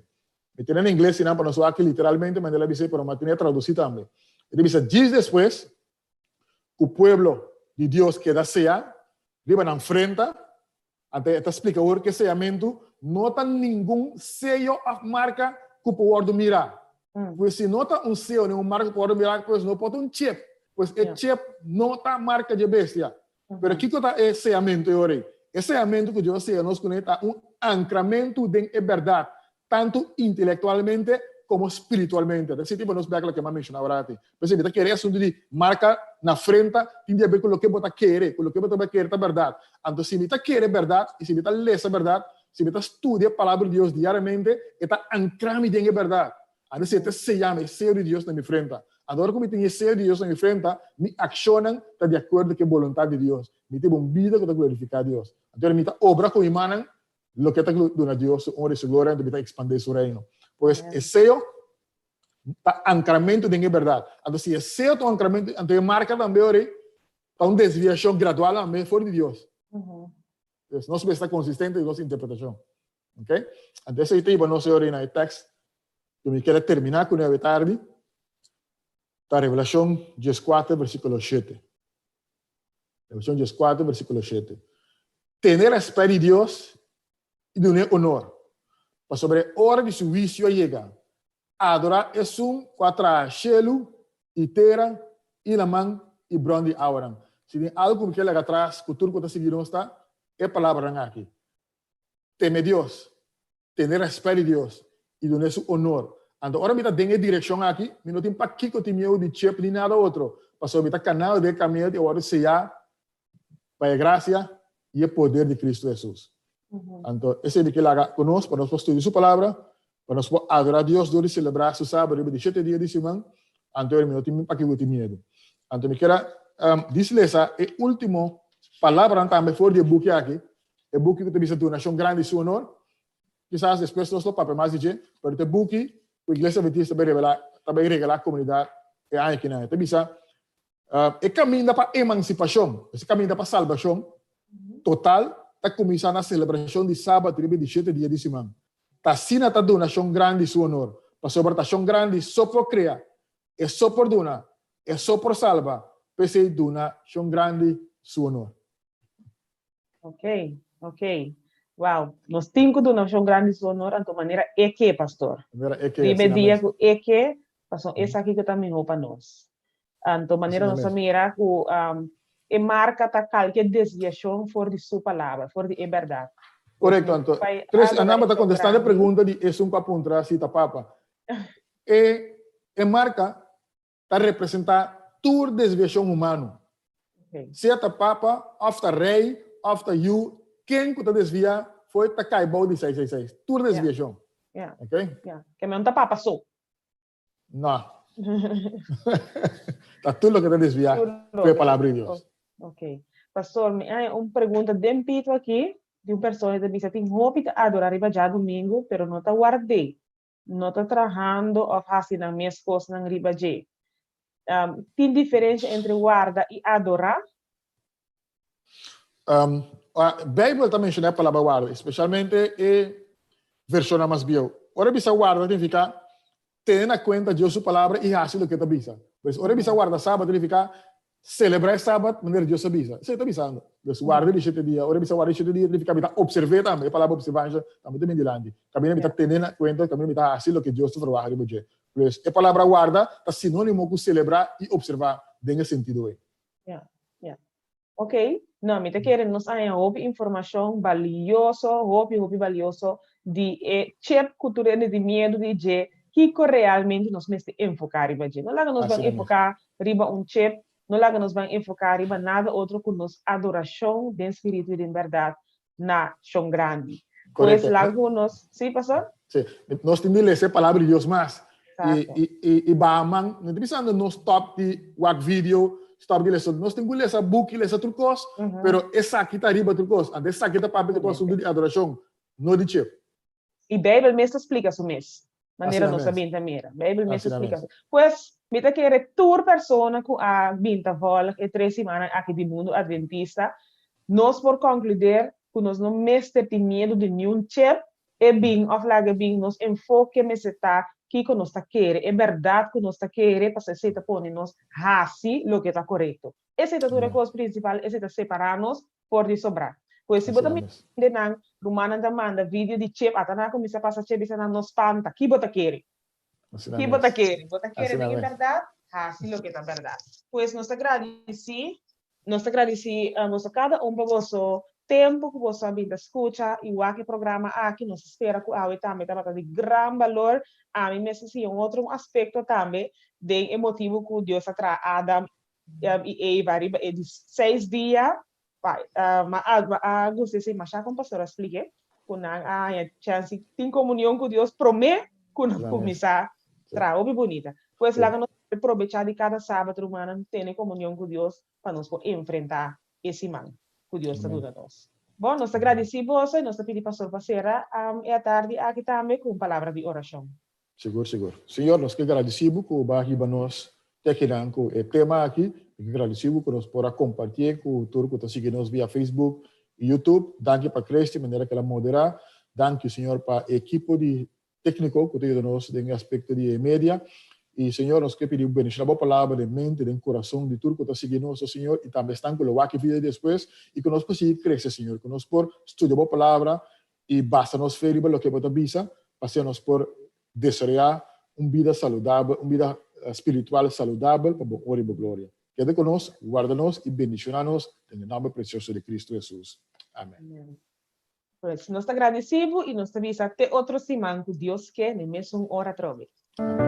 Mi tene na ingles sinan pa nos wak literalmente manera el a bis'é pero mi a tene a tradusí tambe. E ta bisa djis despues ku pueblo di Dios keda seá riba nan frenta, anto e ta splika awor ku e seamentu no ta ningun seyo òf marka ku por wòrdu mirá. Pues si no ta un seyo ni un marka ku por wòrdu mirá, pues no por ta un chip. Pues e chip no ta marka dje bestia. Pero kiko ta e seamentu e ora ei? E seamentu ku Dios a sea nos kuné ta un ankramentu den e bèrdat, tantu intelektualmente komo spiritualmente. Ta sinti pa nos bèk loke mi a menshoná ora aki. P'esei mi ta kere e asuntu di marka na frenta tin di haber ku loke bo ta kere, ku loke bo ta kere ta bèrdat. Anto si mi ta kere bèrdat i si mi ta lesa bèrdat, si mi ta studia e Palabra di Dios diariamente, e ta ankrá mi den e bèrdat. Anto si e ta seya mi, e seyo di Dios na mi frenta. Anto ora ku mi tin e seyo di Dios na mi frenta, mi akshonnan ta di akuerdo ku e boluntat di Dios. Mi tin un bida ku ta glorifiká Dios. Anto ora mi ta obra ku mi mannan loke ta duna Dios su onra i su gloria, anto mi ta ekspandé su reino. Pues e seyo ta ankramentu den e bèrdat. Anto si e seyo ta un ankramentu, anto e marka tambe ora ei ta un desviashon gradual tambe for di Dios. Pues nos mester ta konsistente den nos interpretashon. Ok? Anto esei ta hiba nos e na e tekst ku mi kier a terminá kuné awe tardi, ta Revelashon dieskuater versíkulo shete. Revelashon dieskuater versíkulo shete. Tene rèspèt di Dios i dun'é onor, pasobra e ora di su huisio a yega. Adorá esun ku a traha shelu i tera i laman i bron di awanan. Si tin algu ku mi kier laga atras ku tur ku ta sigui nos ta e palabranan aki. Teme Dios, tene rèspèt di Dios i dun'é su onor. Anto ora mi ta den e direkshon aki, mi no tin pakiko tin miedu di chip ni nada otro, pasobra mi ta kanado den e kaminda di a wòrdu seyá pa e grasia i e poder di Kristu Hesus. Anto esei mi ke laga ku nos pa nos por studia su palabra, pa nos por adorá Dios dor di selebrá su sabat riba di shete dia di siman, anto mi no tin pakiko tin miedu. Anto mi kier a dis lesa e último palabranan tambe for di e buki aki, E buki ku ta bisa Donashon Grandi Su Honor, kisas despues nos lo papia mas di dje, pero ta e buki ku Iglesia Adventista ta bai revelá, ta bai regalá komunidat e aña akinan. E ta bisa, E kaminda pa emansipashon, e kaminda pa salbashon total ta kuminsá na selebrashon di Sabat riba e di shete dia di siman. Ta asina ta duna Shon Grandi su honor, pasobra ta Shon Grandi so por krea, e so por duna, e so por salba, p'esei duna Shon Grandi su honor. Ok, ok. Wow, nos tin ku duna un grandi su honor anto manera e ke, pastor. Manera e ke, Riba e asina dia mes. ku e ke, pasobra esaki ku ta mihó pa nos. Anto manera Asina nos a mes. mira ku e marka ta kalke desviashon for di su palabra, for di e bèrdat. Korekto, anto Bai Tres, adorá Anamba ta e kontestando e grandi. pregunta di esun ku a puntra si ta papa. E e marka ta representá tur desviashon humano. Sea ta papa, òf ta rei, òf ta yu, ken ku ta desviá foi ta kai bou di 666. Tur desviashon. Ok? Ke men no ta papa so. No. Ta tur loke ta desviá for e Palabra di Dios. Ok. Pastor, mi haña un pregunta den pito aki di un persona i ta bisa tin hopi ta adorá riba djadumingu pero no ta ward'é. no ta trahando of hasi nan mes kosnan riba dje. Tin diferensha entre warda i adorá? Beibel ta menshoná e palabra warda, espesialmente e vershonnan mas bieu. Ora e bisa warda ta nifiká tene na kuenta Dios su palabra i hasi loke e ta bisa. Pues ora e bisa warda sabat ta nifiká Selebrá e Sabat manera Dios a bisa. Esei ta bisando. Dus warda di shete dia. Ora e bisa warda di shete dia, significa mi ta observ'é tambe. E palabra observancia tambe ta bin dilanti. Caminda mi ta tene na cuenta, caminda mi ta haci loke Dios ta verwacht riba dje. Dus e palabra warda ta sinonimo cu selebrá i observá den e sentido ei. Ya, ya. Ok. No, mi ta kere nos a haña hopi informashon balioso, hopi hopi balioso di e chip ku tur hende tin miedu di dje, kiko realmente nos mester enfoká riba dje. No laga nos ban enfoká riba un chip, no laga nos ban enfoká riba nada otro ku nos adorashon den spiritu i den bèrdat na Shon Grandi. Pues laga ku nos, sí pastor? Sí, nos tin di lesa e palabra di Dios mas. I, i, i, i baha man, no ta bisando no stop di wak video, stop di lesa. Nos tin ku lesa buki, lesa tur kos, pero esaki ta riba tur kos. Anto esaki ta papia di ku asuntu di adorashon, no di chip. I Beibel mes ta splika su mes, manera nos a bin ta mira. Beibel mes ta splika su. Pues, mi ta kere tur persona ku a bin ta vòlg e tres simannan aki di Mundu Adventista, nos por konkluder ku nos no mester tin miedu di niun chep, e bin òf laga e bin, nos enfoke mester ta kiko nos ta kere, e bèrdat ku nos ta kere, pasobra esei ta pone nos hasi loke ta korekto. Esei ta tur e kos prinsipal, esei ta separá nos for di sobrá. Pues si bo ta mira hende nan, rumannan ta manda video di chep, ata nan a kuminsá pasa chep bisa nan no spanta, ki bo ta kere? Ki bo ta kere? Bo ta kere den e bèrdat? Hasi loke ta bèrdat. Pues nos ta gradisí, nos ta gradisí boso kada un pa boso tempu ku boso a bin ta skucha i wak e programa aki. Nos ta spera ku awe tambe tabata di gran balor. Ami mes a siña un otro aspekto tambe den e motibu ku Dios a traha Adam i Eva riba e di seis dia. Ma a gusta esei masha kon pastor a splik'é ku nan a haña chèns di tin komunion ku Dios promé ku nan kuminsá traha. Hopi bunita. Pues laga nos probechá di kada sabat rumannan tene komunion ku Dios pa nos por enfrentá e siman ku Dios ta duna nos. Bon, nos ta gradisí boso i nos ta pidi pastor pa sera e atardi aki tambe ku un palabra di orashon. Sigur, sigur. Señor, nos ke gradisí bo ku bo a hiba nos te akinan ku e tema aki. Mi ke gradisí bo ku nos por a kompartié ku tur ku ta sigui nos via Facebook i YouTube. Danki pa Christy manera ku el a moderá. Danki, Señor, pa e ekipo di tékniko ku ta yuda nos den e aspekto di e media. I, Señor, nos ke pidi bo bendishoná bo palabra den mente, den kurason di tur ku ta sigui nos, o Señor, i tambe esnan ku lo wak e video despues, i ku nos por sigui krese, Señor, ku nos por studia bo palabra i basa nos fe riba loke bo ta bisa, pa asina nos por desaroyá un bida saludabel, un bida spiritual saludabel pa bo honra i bo gloria. Keda ku nos, warda nos i bendishoná nos den e nòmber presioso di Kristu Hesus. Amèn. Pues, nos ta gradisí bo i nos ta bisa te otro siman ku Dios ke, n'e mesun ora atrobe. Amèn.